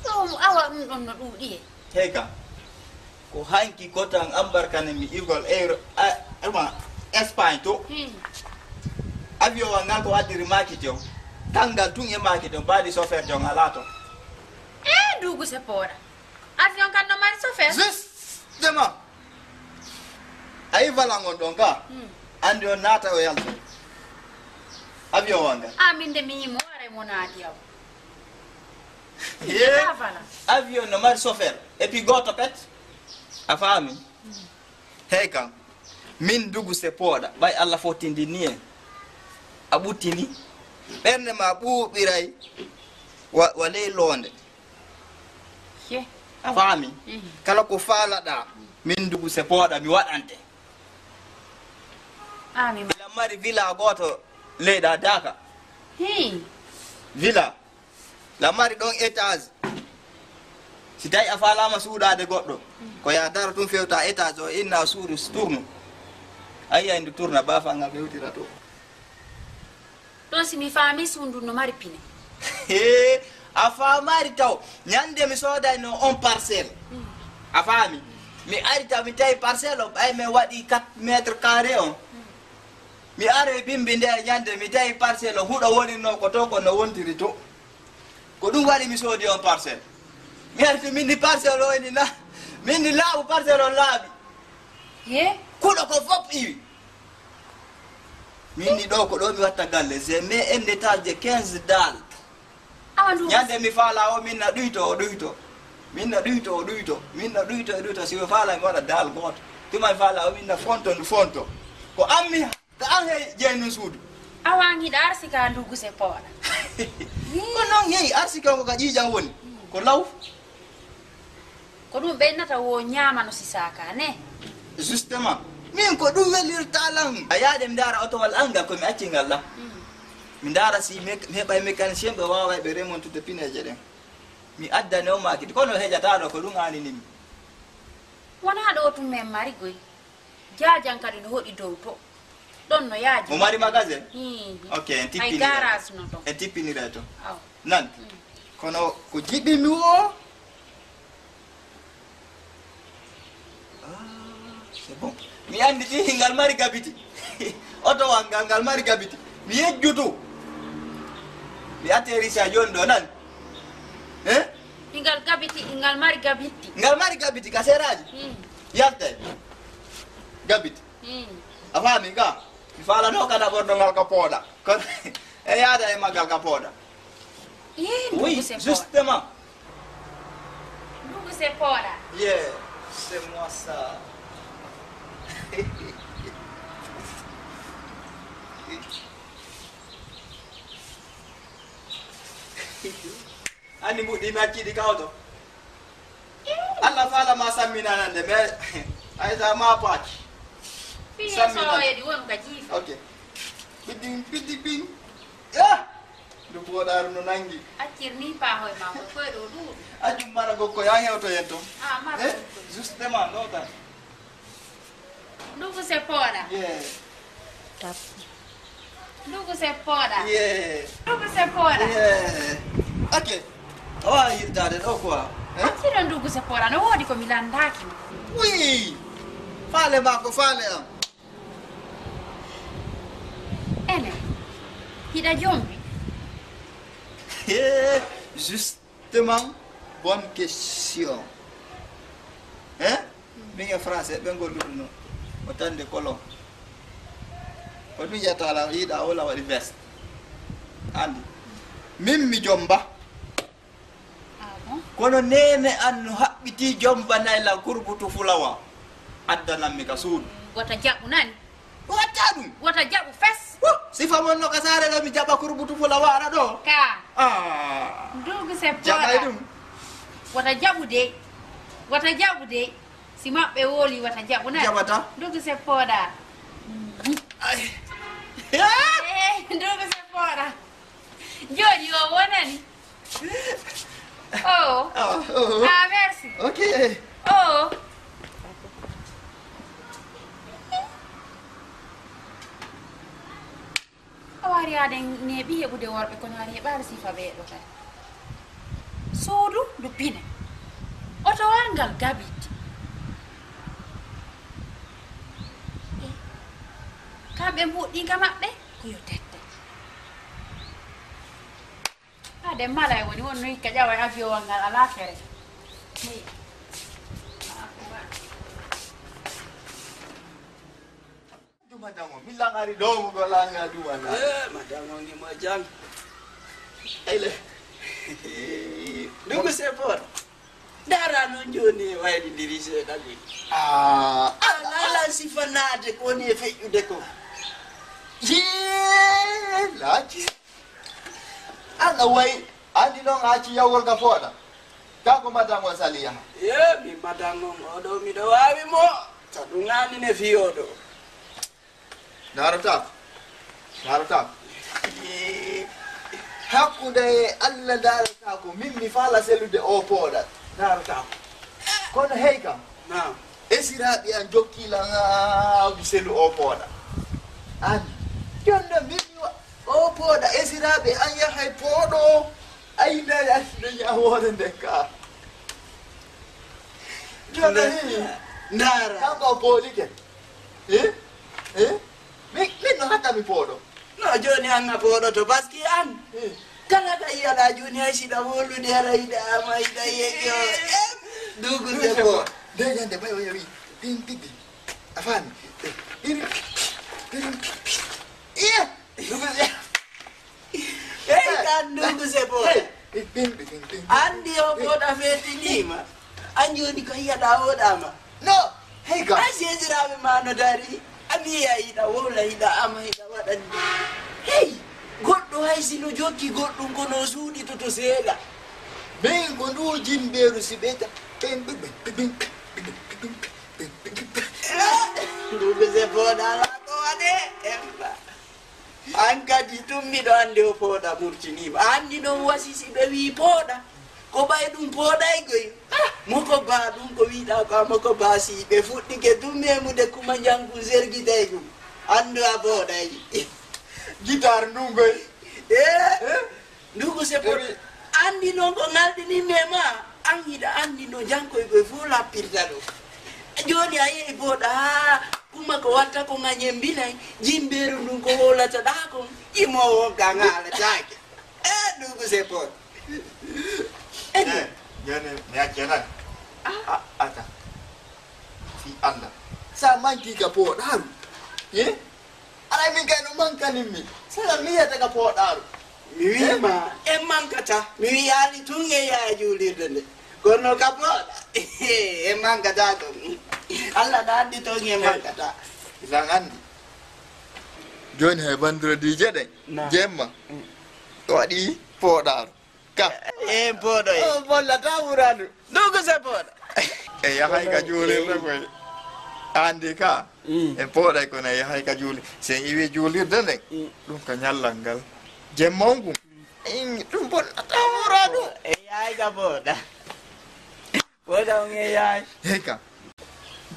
Ɗum awa ɗum ɗon no ɗuuɗi e. Hey ka. Ko hanki ko tan ambarkane mi igol euro, a, ama Espagne to. Hmm. Avion wa ngal ko addiri makiti on. Kangal tun e makiti on, baadi chauffeur jon alaa to. Eh, ndugu sepooɗa. Avion kan no mari chauffeur? Justement. A yi valan on ɗon ka? Hmm. Anndi on naata o yalta. Avion wa ngal. Ah, min de mi yimo are mo naati aw. Ye. Ka valan. Avion no mari chauffeur. Et puis gooto pet. A faami? Hmm. Hey kan. Min ndugu sepooɗa. Ɓay Allah fottindini en. A ɓuttini. Ɓernde ma ɓuuɓiray wa, wa ley loonde. Ye. A faami? Mhm. Kala ko faalaɗaa, min ndugu sepooɗa, mi waɗante. Ah, mi ma- Ila mari villa gooto leyɗa Daaka. Hi. Villa. La mari ɗon étage. Si tawi a faalaama suuɗaade goɗɗo, ko ya daro tun fewta étage o, inna suudu tourne. A yi'ay ndu tourna, baafal ngal fewtira to. Ɗon si mi faami suudu no mari pine. Hee, a faamaari taw. Ñande mi soodayno on parcelle. Mm. A faami? Mi ari taw mi tawi parcelle o ɓay mi waɗi quatre mètres carrés on. Mm. Mi ari bimbi nde ñande mi tawi parcelle o huɗo wonirno ko to ko no wontiri to. Ko ɗum waɗi mi soodi on parcelle. Mi arti min ni parcelle o eni na. Min ni laaɓu parcelle o laaɓi. Ye? Kuɗo ko fop iwi. Min ni ɗo ko ɗo mi watta galle. J'ai mis un étage de quinze dalles. Awa ndu. Ñande mi faala o min na ɗuyto o ɗuyto. Min na ɗuyto o ɗuyto. Min na ɗuyto o ɗuyto. Si mi faala mi waɗa dalle gooto. Tuma mi faala o min na fonto ndu fonto. Ko an mi ka an hey jeynu suudu. Awa an hiɗa arsika ndugu sepooɗa. Ko non hey arsika ko ka ƴiiƴan woni. Ko law. Ko ɗum ɓeynata wo ñaama no si saaka, ne? Justement. Min ko ɗum welirta lan. A yaade mi ndaara otowal an ngal ko mi acci ngal la. Mm. Mi ndaara si me-, mi heɓay mécanicien ɓe waaway ɓe remontude pineeje ɗen. Mi addane o maakiti. Kono hejataɗo ko ɗum aanini mi. Wonaa ɗo tun men mari goy. Jaajan kadi no hoɗi dow to. Ɗon no yaaji. Mo mari magasin? Hmm. Ok, en tippinira. Ay garage no to. En tippinira to. Aw. Nan. Hmm. Kono ko jiɗɗimi o. Ah, c'est bon. Mi anndi ti ngal mari gabiti. Oto wan ngal, ngal mari gabiti. Mi yejjutu. Mi atterrissa jooni ɗo nan. Eh? Ingal gabiti, ingal mari gabiti. Ngal mari gabiti ka seraaji. Hmm. Yaltay. Gabiti. Hmm. A faami ka? Mi faalano ka ɗaɓorɗo ngal ka pooɗa. Kono e yaada e maggal ka pooɗa. Ii, oui, justement. Ndugu se pooɗa. Yeah, c'est moi ça. Anndi mbuɗɗi mi acciɗi kawto. Allah faala ma samminanande, mais ay sa ma paaki. Samminande. Ok. Ɓiɗɗi, ɓiɗɗi, ɓiɗɗi. Ah! Ndu pooɗaaru no nanngi. Accir ni paahoy ma koy, koy ɗo ɗuuɗi. Accum mara gokko, ya hewto yen ton. Ah, mara gokko. Justement, ɗo tan. Ndugu se pooɗa. Yeah. Ndugu se pooɗa. Yeah. Ndugu se pooɗa. Yeah. Ok. A waawi yiltaade ɗo quoi. Eh? Accir ndugu se pooɗa. No woodi ko mi lanndaaki ma. Oui. Faale ma ko faale am. Ene. Hiɗa jombi. Eh, juste. Justement, bonne question. Hein? Min e français, ɓe ngolluɗo no. O tande kolon. Ko ɗum yiyata la, yiɗa wala waɗi veste. Anndi. Min mi jomba. Ah bon? Kono neene an no haɓɓitii jombanay lan kurbutu fulawa. Addanammi ka suudu. Wota jaɓu nani. Watta ɗum. Wota jaɓu fes. Wo, sifa mon no ka saare ɗo mi jaɓa kurbutu fulawa ara ɗo. Ka. Ah. Ndugu se jaɓay poɗa. Ɗum. Wota jaɓu de. Wota jaɓu de. Si maɓɓe woli wata jaɓu na. Jaɓata. Ndugu se poɗa. Ay. Eh, ndugu se poɗa. Joni o wonani. Oh. Ah, oh. Ah, merci. Ok. Oh. A waari aade neeɓi heɓude worɓe, kono a neeɓaali sifa ɓeeɗo kadi. Suudu ndu pine. Otowal ngal gabiti. Eh, kamɓe mbuɗɗinka maɓɓe ko yo tette. Ade mala e woni won no hikka ƴawa e avion wal ngal alaa fere. Hey. Duma dango, mi langari domu go langa duma na. Eh, madame on mo jang. Ele. Dugu se por. Dara non joni e wayli diri se dali. Ah, ala, ala sifanade ko ni e feƴƴude ko. Ye, laaji. Alla way, andi noon a acci yawgol ka fooɗa. Kaa ko madan on sali yaha? Ye, mi madan on oɗo miɗo waawi mo. Sa ɗum aani ne fii oɗo. Ndaarataako. Ndaarataako. Ye. Hakkunde e Alla ndaarataako. Min mi faala selude o pooɗa. Ndaarataako. Kono hey kam. Naam. Esiraaɓe an jokki lan haa mi selu o pooɗa. An. Jonno min mi wa-, o pooɗa. Esiraaɓe an yahay pooɗo. Ay, nay, ay, no ñaawoore nden ka. Jonno Nda-, hi. Ndaara. Kanko o poolike. Eh? Eh? Min, min no hakka mi pooɗo. No, jooni an a pooɗoto, parce que an, hmm, kala ka yiyaɗa jooni, hay si ɗa wolude, ara yiɗa ama, yiɗa yeyyo. Em, dugu se po. Nde ñande, bay o yawi, ding, ding, ding. A faami? Eh, ding, ding, ding. Iya! Dugu se. Hey, kan dugu se po. Hey, ding, ding, ding, ding. Andi o pooɗa feetiniima. An jooni ko yiyaɗa oɗama. No, hey, ka. Ay, sesiraaɓe ma no dari. Ami ya hiɗa wowla, hiɗa ama, hiɗa waɗa ni. Hey, goɗɗo hay si no jokki goɗɗum, kono o suuɗitoto seeɗa. Min ko ndu jimbeeru si ɓe ta-, ɓen, ɓen, ɓen. Ndu ko se pooɗa, ala ko waɗe, emba. An kadi tun miɗo anndi o pooɗa murtiniima. A anndi noon wasi si ɓe wii pooɗa, ko ɓay ɗum pooɗay koy. Ah, moko baa ɗum ko wiɗaa ko a moko baa si ɓe fuɗɗike tun memude kuma njankun sergitay ɗum. Anndu a pooɗay. Gitaar ndun koy. Eh? Eh? Ndugu se pooɗa. Ewi. Anndi noon ko ngalɗini me ma. An hiɗa anndi no jankoy koy fof lappirta ɗo. Jooni a yehi pooɗa haa kuma ko watta ko nga ñembinay, jimbeeru ndun ko hoolata ɗaa kon, imoowo ka ngaalataake. Eh, dugu se poot. Eh, jooni mi acca tan. Ah. A, ata. Fii Allah. Sa manki ka pooɗaaru. Eh? Alay min kay no mankanin mi. Sala mi yiyata ka pooɗaaru. Mi wii ma, en mankata. Mi wiyaali tun en yaha juulirde nde. Kono ka pooɗa, en mankata ɗum. Allah na anndi ton en mankata. Ilan anndi. Jooni hay bandrodiije ɗen. Na. Jemma. Mm. Waɗi pooɗaaru. Ka. En pooɗo en. O bollata wuraandu. Ɗum ko se pooɗa. E yahay ka juulirde koy. Anndi ka. Mm. En pooɗay kono e yahay ka juuli. Si en iwi juulirde nden. Mm. Ɗum ka ñallal ngal. Jemma on ngun. Mm. Ɗum bonnata wuraandu. E yahay ka pooɗa. Pooɗa on e yahay. Hey ka.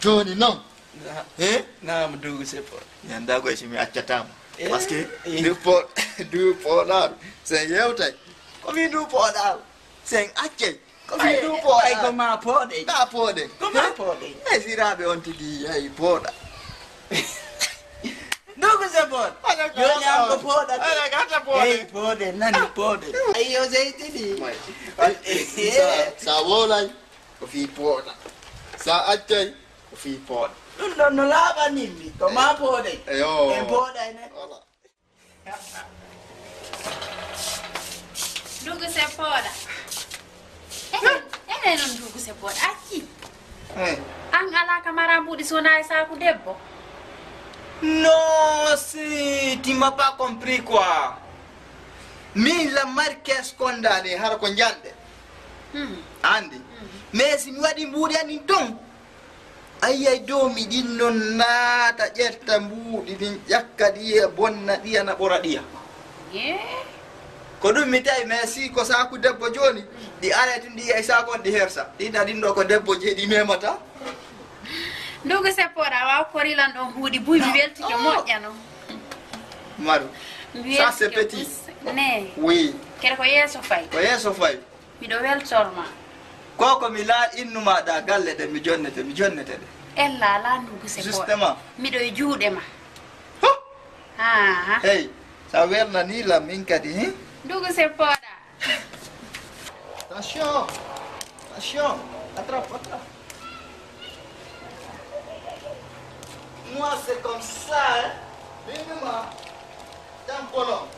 Jooni non. Na-, eh? Naam, dugu se pooɗa. Mi anndaa koy si mi accataama. Eh, parce que eh. Ndu po-, ndu pooɗaaru. Si en yewtay. Ko mi ndu pooɗaaru. Si en accay. Ko mi ndu pooɗaaru. Ay, ko ma pooɗe. Ka pooɗe. Ko ma pooɗe. Eh, siraaɓe on tigi yahi pooɗa. Dugu se pooɗa. Jooni an ko pooɗa. Ala gata pooɗe. Ey, pooɗe, nani pooɗe. Ayyo, seytini. Sa, sa wolay, ko fii pooɗa. Sa accay, ko fii pooɗa. Ɗum ɗon no laaɓanin mi, ko maa pooɗay. Eyo. En pooɗay ne. Voilà. Dugu se pooɗa. Ɓe non ndugu se boɗa acci. Hey. An ala ka mara mbuɗi sona e saku debbo. Non, si, tu m'as pas compris quoi. Min la marquez kondani har ko njande. Hmm. Andi. Hmm. Mais si mi waɗi mbuɗi anin ton. Ayyay dow mi ɗin non naata ƴetta mbuuɗi ɗin ƴakka ɗi e bonna ɗi ana ɓora ɗiya. Yee. Ko ɗum mi tawi mais si ko saaku debbo jooni ɗi aray tun ɗi yi'ay saaku on ɗi hersa. Ɗin na ɗin ɗo ko debbo jeyi ɗi memata. Ndugu seppoɗa waw korilan ɗon huuɗi buy mi weltike moƴƴa non. Maru. Mi ça c'est petit. Ne. Oui. Kere ko yeeso fay. Ko yeeso fay. Miɗo weltorma. Ko ko mi la innu maɗa galle ɗe mi jonnete mi jonnete ɗe. Ella ala ndugu se justement. Miɗo e juuɗe ma. Huh? Aha. Hey, sa wernani lam min kadi hi. Ndugu se poɗa. Attention. Attention. Attrape, attrape. Moi c'est comme ça hein. Minuma. Tampolo.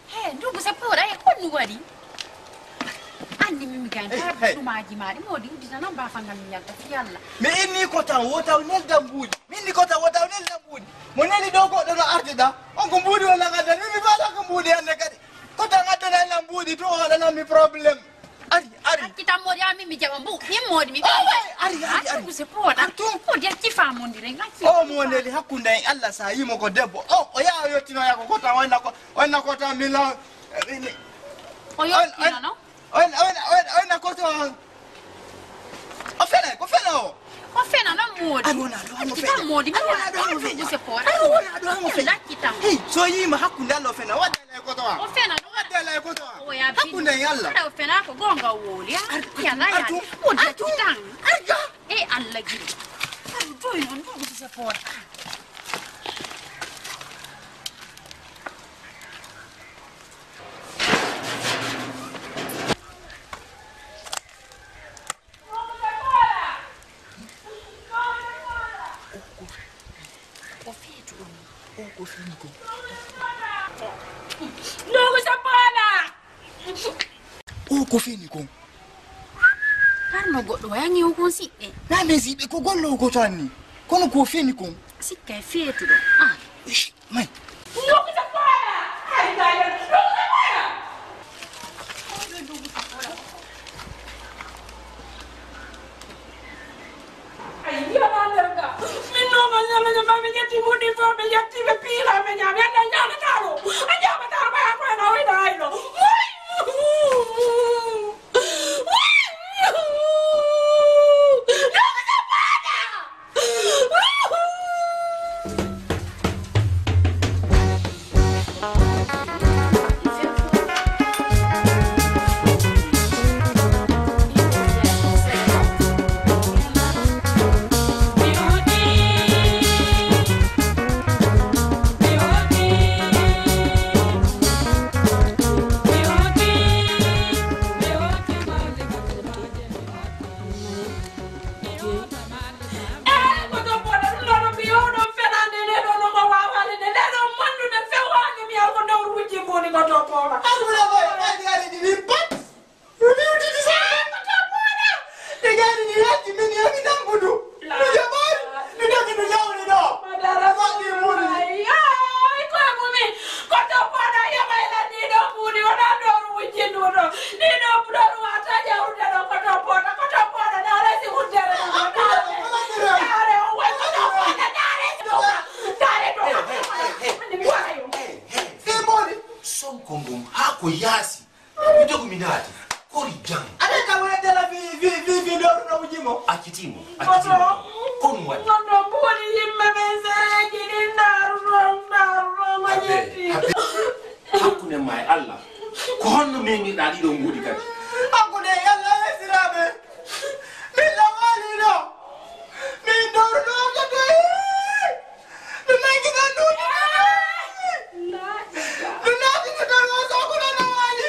He ndugu se poɗa he konnu waɗi. Anni mimi ganta. Hey, hey. Ɗumaji maɗi modi uddita nan bafa ngam mi yalta fi yalla. Mi inni ko tan wota o nelda mbuuɗi. Mi inni ko tan wota o nelda mbuuɗi. Mo neli ɗo goɗɗo no arde ɗa. On ko mbuuɗi walla gaddan mimi faala ko mbuuɗi hannde kadi. Ko tan addana lan mbuuɗi to o waɗanan mi problème. Ari, ari. Acci tan modi ami mi jaɓa mbu. Min modi mi. Ari, ari, ari. Ndugu se poɗa. Modi acci famondire ngacci. O mo neli hakkunde en Allah sa yimo ko debbo. O o yaha o yettinoya ko kota wayna ko wayna kota min la. O yottinano. Oyn oyn oyn oyn ko to. O fena ko fena o. O fena non modi. Ay wona do mo fena. Modi mi wona do mo fena. Se pora. Ay wona do mo fena. Lakki tan. Hey, so yima hakkunde Allah o fena wadde lay ko to. O fena do wadde lay ko to. O ya bi. Hakkunde Allah. O fena ko gonga woli. Ya la ya. O de tan. Arga. E Allah giri. Ar do non do se pora. Ko feetu ɗum. O ko fini kon. Ndugu se poɗa. O ko fini kon. Parno goɗɗo wayangi o kon siɓɓe. Na mais siɓɓe ko gollo o ko tanni. Kono ko fini kon. Sikka e feetuɗo. Ah. Ish, mai. Ay yala lerga. Min no ma yala ya ma mi yetti mudi fo mi yetti be pila me nya me na nya na taro. Anya ma taro ba ko na wi na ai no. Eey, ko to poɗa ɗum ɗo no mbiyo ɗon fenande nde ɗo no mo wawani nde nde ɗon mondude fewani mi alko ndawr wujji mboni ko to poɗa. Alwala boy, ay gari di ni pat. Ni mi utiti sa ko to poɗa. De gari ni lati min ya mi dambudu. Mi jabari, mi dagi mi jawri ɗo. Madara fati muni. Ay, ay, ko mumi. Ko to poɗa ya bayla ni ɗo mbuni wona ndawr wujji nduɗo. Ni ɗo ndawr wata jawrude ɗo ko to poɗa, ko to poɗa na resi uddere ɗo. Dare, dare, o way ko to poɗa na resi ɗo. Dare ɗo. Hey, hey, hey, hey. Hey, hey. Sonko ngum haa ko yaasi. Mi dogu mi naati. Kori jam. Aɗa ka wona dela fi fi fi fi ndawr no wujji mo. Accitimo, accitimo. Ko ɗum waɗi? Noon ɗo mbooli yimɓe ɓe sereeji ɗi ndaaruno, ndaaruno, mo Habe, yetti. Habe. Hakkunde ma e Allah, ko honno meŋirɗaa ɗiɗo mbuuɗi kadi? Hakkunde e Allah, esiraaɓe, min lawaaliino, min ndawruno to doyi, mi maŋgina nduuɗi, mi naatino tan o sokkuno no waali.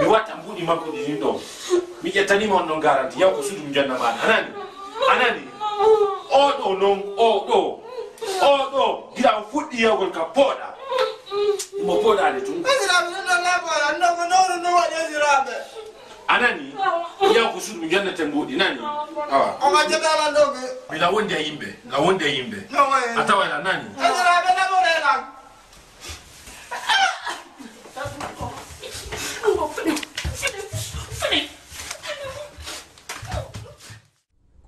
Mi watta mbuuɗi makko ɗi ɗin ɗo. Mi ƴettaniima on ɗon garanti. Yaw ko suudu mi jonna maɗa. A nani? A nani? Oo ɗoo non, oo ɗoo. Oo ɗoo. Gila on fuɗɗii yahugol ka pooɗa. Himo pooɗaade tun. Esiraaɓe, ɗum ɗon laaɓaare, anndon ko nowru ndu waɗi esiraaɓe. A nani? Yaw ko suudu mi jonnete mbuuɗi, nani? Awa. On accata lan ɗoo ɓe. Mila wonde e yimɓe, la wonde e yimɓe. No wayi. A tawa la nani? Esiraaɓe, laɓoree lan. Ko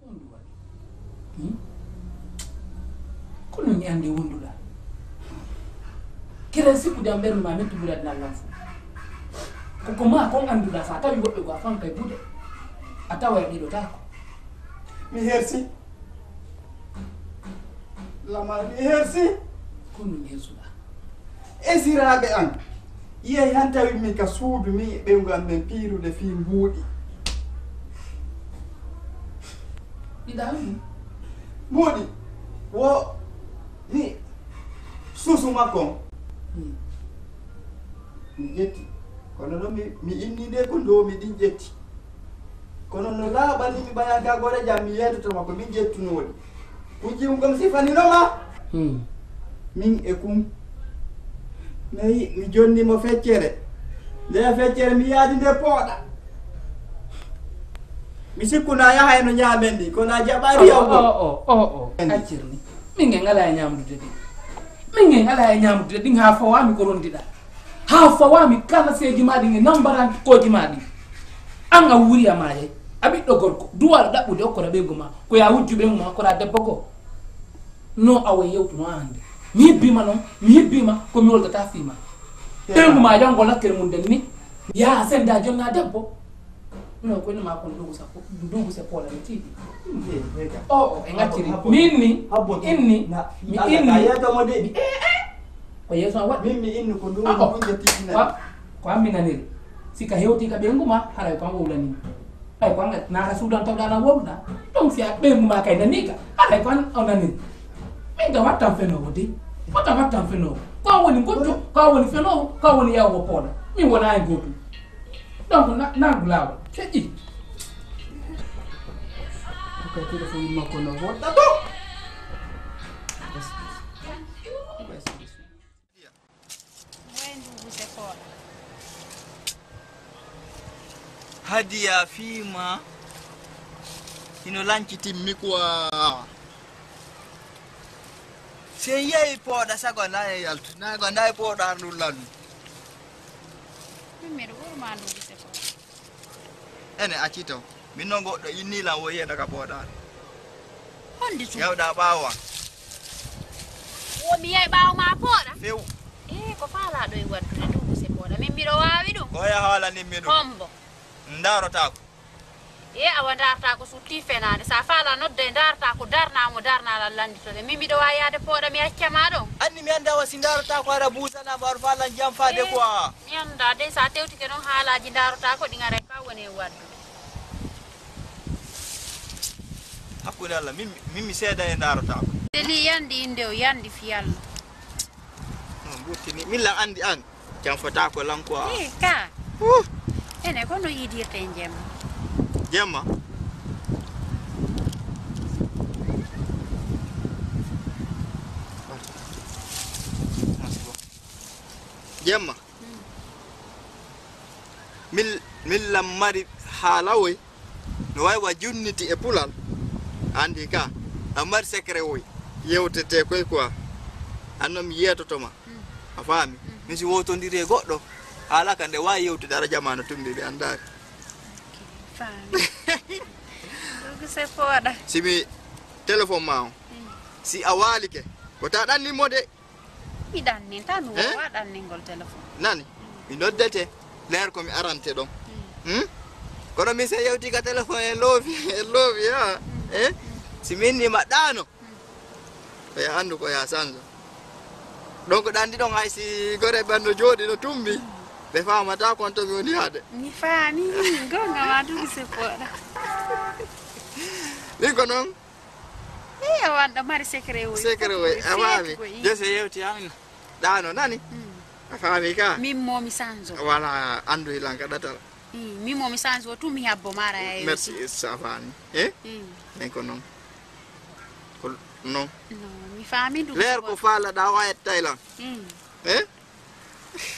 honɗum waɗi? Hmm? Kono mi annde wonduɗa. Keren sikkude am ɓernde ma mettu ɓuri aduna lan fof. Ko ko ma kon annduɗa, sa tawi woɓɓe goo a famtay buuɗe. A tawa e ɗiɗotaako. Mi hersi. Lamar mi hersi. Kono mi hersuɗa. Esiraaɓe an, yehi han tawi min ka suudu, min e ɓeyngu an men piirude fii mbuuɗi. Ɗiɗa ɗum? Mbuuɗi, wo ni suusu makko on. Hmm. Mi ƴetti. Kono non mi, mi inni nde ko ndoomi ɗin ƴetti. Kono no laaɓani mi ɓayanka gore jam, mi yeetoto ma ko min ƴettunooɗi. Kun jiwum kon sifanino ma. Hmm. Min e kun. Nayi, mi jonni mo feccere. Nde feccere mi yaadi nde pooɗa. Mi sikku na yaha e no ñaamen ɗi, kono a jaɓaari yaw o, o, o, o. Accir ni. Min nge ngala e ñaamdude ɗi. Min nge ngala e ñaamdude ɗin haa fawami ko rondiɗa. Haa fawami kala seeji ma ɗin e nambaran kooji ma ɗin. An a wuuri a maayay. A ɓiɗɗo gorko. Duwaɗo ɗaɓɓude okkora ɓeyngu ma. Ko ya wujju ɓeyngu ma okkora debbo goo. No awa yewtuno hannde. Mi hibbima non. Mi hibbima ko mi woltata fii ma. Ɓeyngu ma janngo lakkere mum den ni. Yaa senda jonna debbo. No ko ni ma kon dugu sa dugu se pola mi tidi. O o e ngacciri. Min ni. Inni. Mi inni. Mi e e. Ko yeeso an waɗi. Min mi inni ko ndugu. Ko an mi naniri. Si ka hewti ka ɓeyngu ma haray ko an wowlani. Ay ko an naata suudan tawɗa na wowluɗa. Donc si a ɓeyngu ma kay nani ka haray ko an o naniri. Min ka wattan fenoowo de. Wata wattan fenoowo. Ko an woni gojjo, ko an woni fenoowo, ko an woni yawugo poola. Min wona e gootum. Donc na nangu laawol feƴƴi. Ko kay téléphone makko no woɗɗa to. Hadiya fii ma hino lanci timmi quoi. Si en yehi pooɗa sago na e yaltu na go na e pooɗa ɗum lannu. Min miɗo ɓurma ndugu seko. Ene acci to. Min non goɗɗo inni lan wo yiyata ka pooɗa. Honde tun? Yawɗa ɓaawo an. Wo mi yahi ɓaawo ma pooɗa? Few. E ko faalaɗo e waddude ndugu se pooɗa? Min miɗo waawi ɗum. Ko ya haalani mi ɗum. Hombo? Ndarotaako. E awa ndarata ko sutti fenaande. Sa faala nodde ndarata ko darna mo darna lan landito de. Min miɗo waawi yaade pooɗa mi acca ma ɗon. Anni mi annda wa si ndarata ko ara buusana mo ar faalan jam faade ko a. Mi annda de sa tewtike noon haalaaji ndarata ko ɗi ngaray ka woni e waddude. Hakkunde Allah min min mi seeda e ndarata ko. Seli yandi inde o yandi fi Allah. Ɓurtini min lan anndi aan. Jam fotaako lan quoi. Ii ka. Ene ko no yiidirte e jemma? Jemma. Jemma. Min min lan mari haala woy. No wawi wa junniti e pulal. Andi ka a mari secret woy. Yewtete koy quoi. Anno mi yetotoma. A faami? Min si wowtondiri e goɗɗo haala ka nde wawi yewtude ara jamanu tumbi ɓe andari. Faami. Ko seppoɗa. Si mi téléphone ma on. Si a waalike. Ko ta ɗanni mo de. Mi ɗannin, ta mi Eh? Wawa ɗanningol téléphone. Nani? Mi noddete. Leer ko mi arante ɗon. Hmm? Kono mi se yewti ka téléphone e loofi, e loofi, ha? Eh? Si min ni ma ɗaano. Ko ya anndu ko ya sanzo. Donc ɗanndi ɗon hay si gore ɓen no jooɗi no tumbi. Ɓe faamata kon to mi woni haade. Mi faami, gonga ma dugi seppoɗa. Min ko non. Iyo, wanɗo mari secret woy. Secret woy, a faami. Jose yewti amin. Ɗaano nani? A faami ka? Min mo mi sanzo. Wala anndu hilan ka ɗatal. Min mo mi sanzo tu mi habbo mara ya. Merci, ça va ni. Eh? Min ko non. Ko non. Non, mi faami ɗum. Leer ko faala ɗa wa etta ilan. Eh?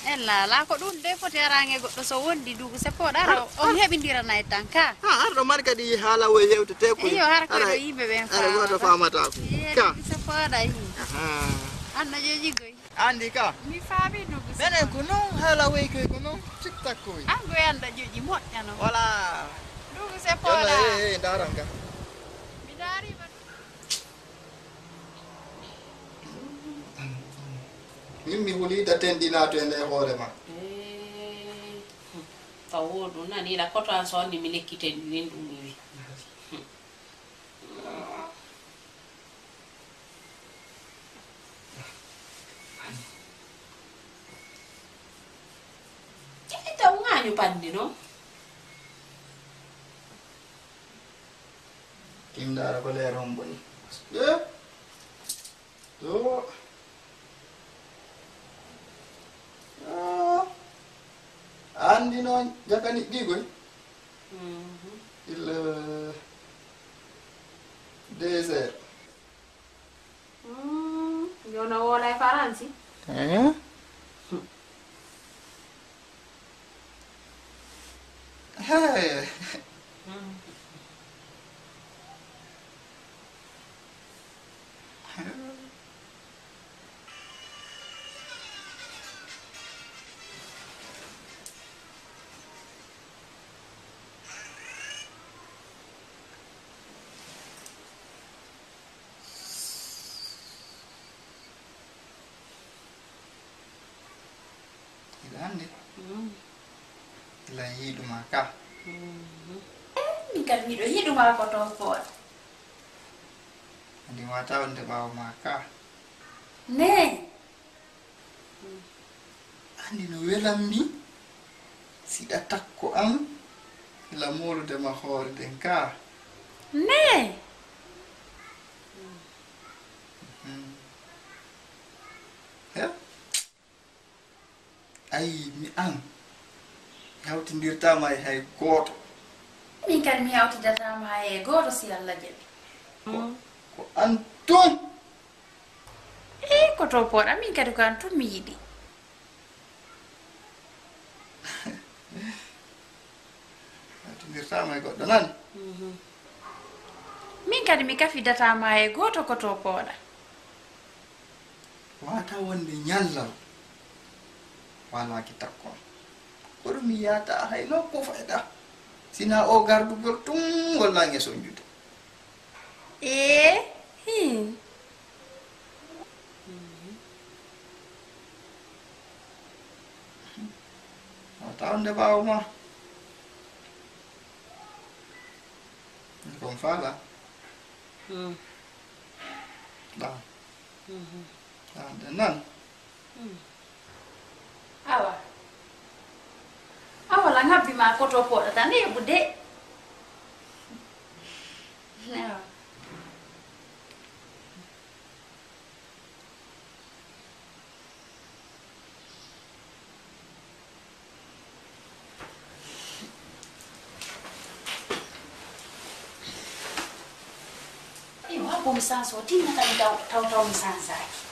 Ella, la ko ɗum de foti araange goɗɗo so wondi dugu seppoɗa ara on heɓindirana e tan ka. Ha, arɗo mari kadi haala woy yewtete ko. Iyo, har ko ɗo yimɓe ɓen ara goto faamata ko. Ka. Seppoɗa yi. Aha. Anno joji goy. Andi ka. Mi faami dugu. Menen ko non haala woy koy ko non. Tik tak koy. An goy anda joji moƴƴano. Wala. Dugu seppoɗa. Eh, eh, ndaran ka. Mi darima. Min mi hulida tenɗinaato e nder hoore ma. Eh, hmm. Taw wo ɗum nani la koto an so wonni mi lekkiten ɗin ɗum iwi. Ita unganyo pandi no. Kim dara ko leer on boni. Eh? Ɗo. Ah. Andi noon jakani ɗigoy. Il deux heures. Yo no wola e faransi. Eh? Hey. Hiɗa anndi? Ila yiɗuma ka. Eh, min kadi miɗo yiɗuma ko to pooɗa. Andi wata wonde ɓaawo ma ka. Ne. Andi no welammi siɗa takko am ila molude ma hoore den ka. Ne. He? Ayi, mi an, mi hawtindirtaama e hay gooto. Min kadi mi hawtidataama hay e gooto si Allah jaɓi. Ko, ko an tun. Ii, ko to pooɗa, min kadi ko an tun mi yiɗi. Hawtindirtaama e goɗɗo nani? Min kadi mi kafidataama e gooto ko to pooɗa. Wata wonde ñallal walaaki takkon. Kono mi yaata hay nokku fayda. Sina o gardugol tun walla nge sonjude. Ee, hin. Wata wonde ɓaawo ma. Kon faala. Ɗa. Ɗa, ɗa nan. Awa. Awa la ngabbi ma koto poɗata nebu de. Awa. Iyo, ha ko mi sanso, tinna kadi taw, taw, taw mi sansaaki.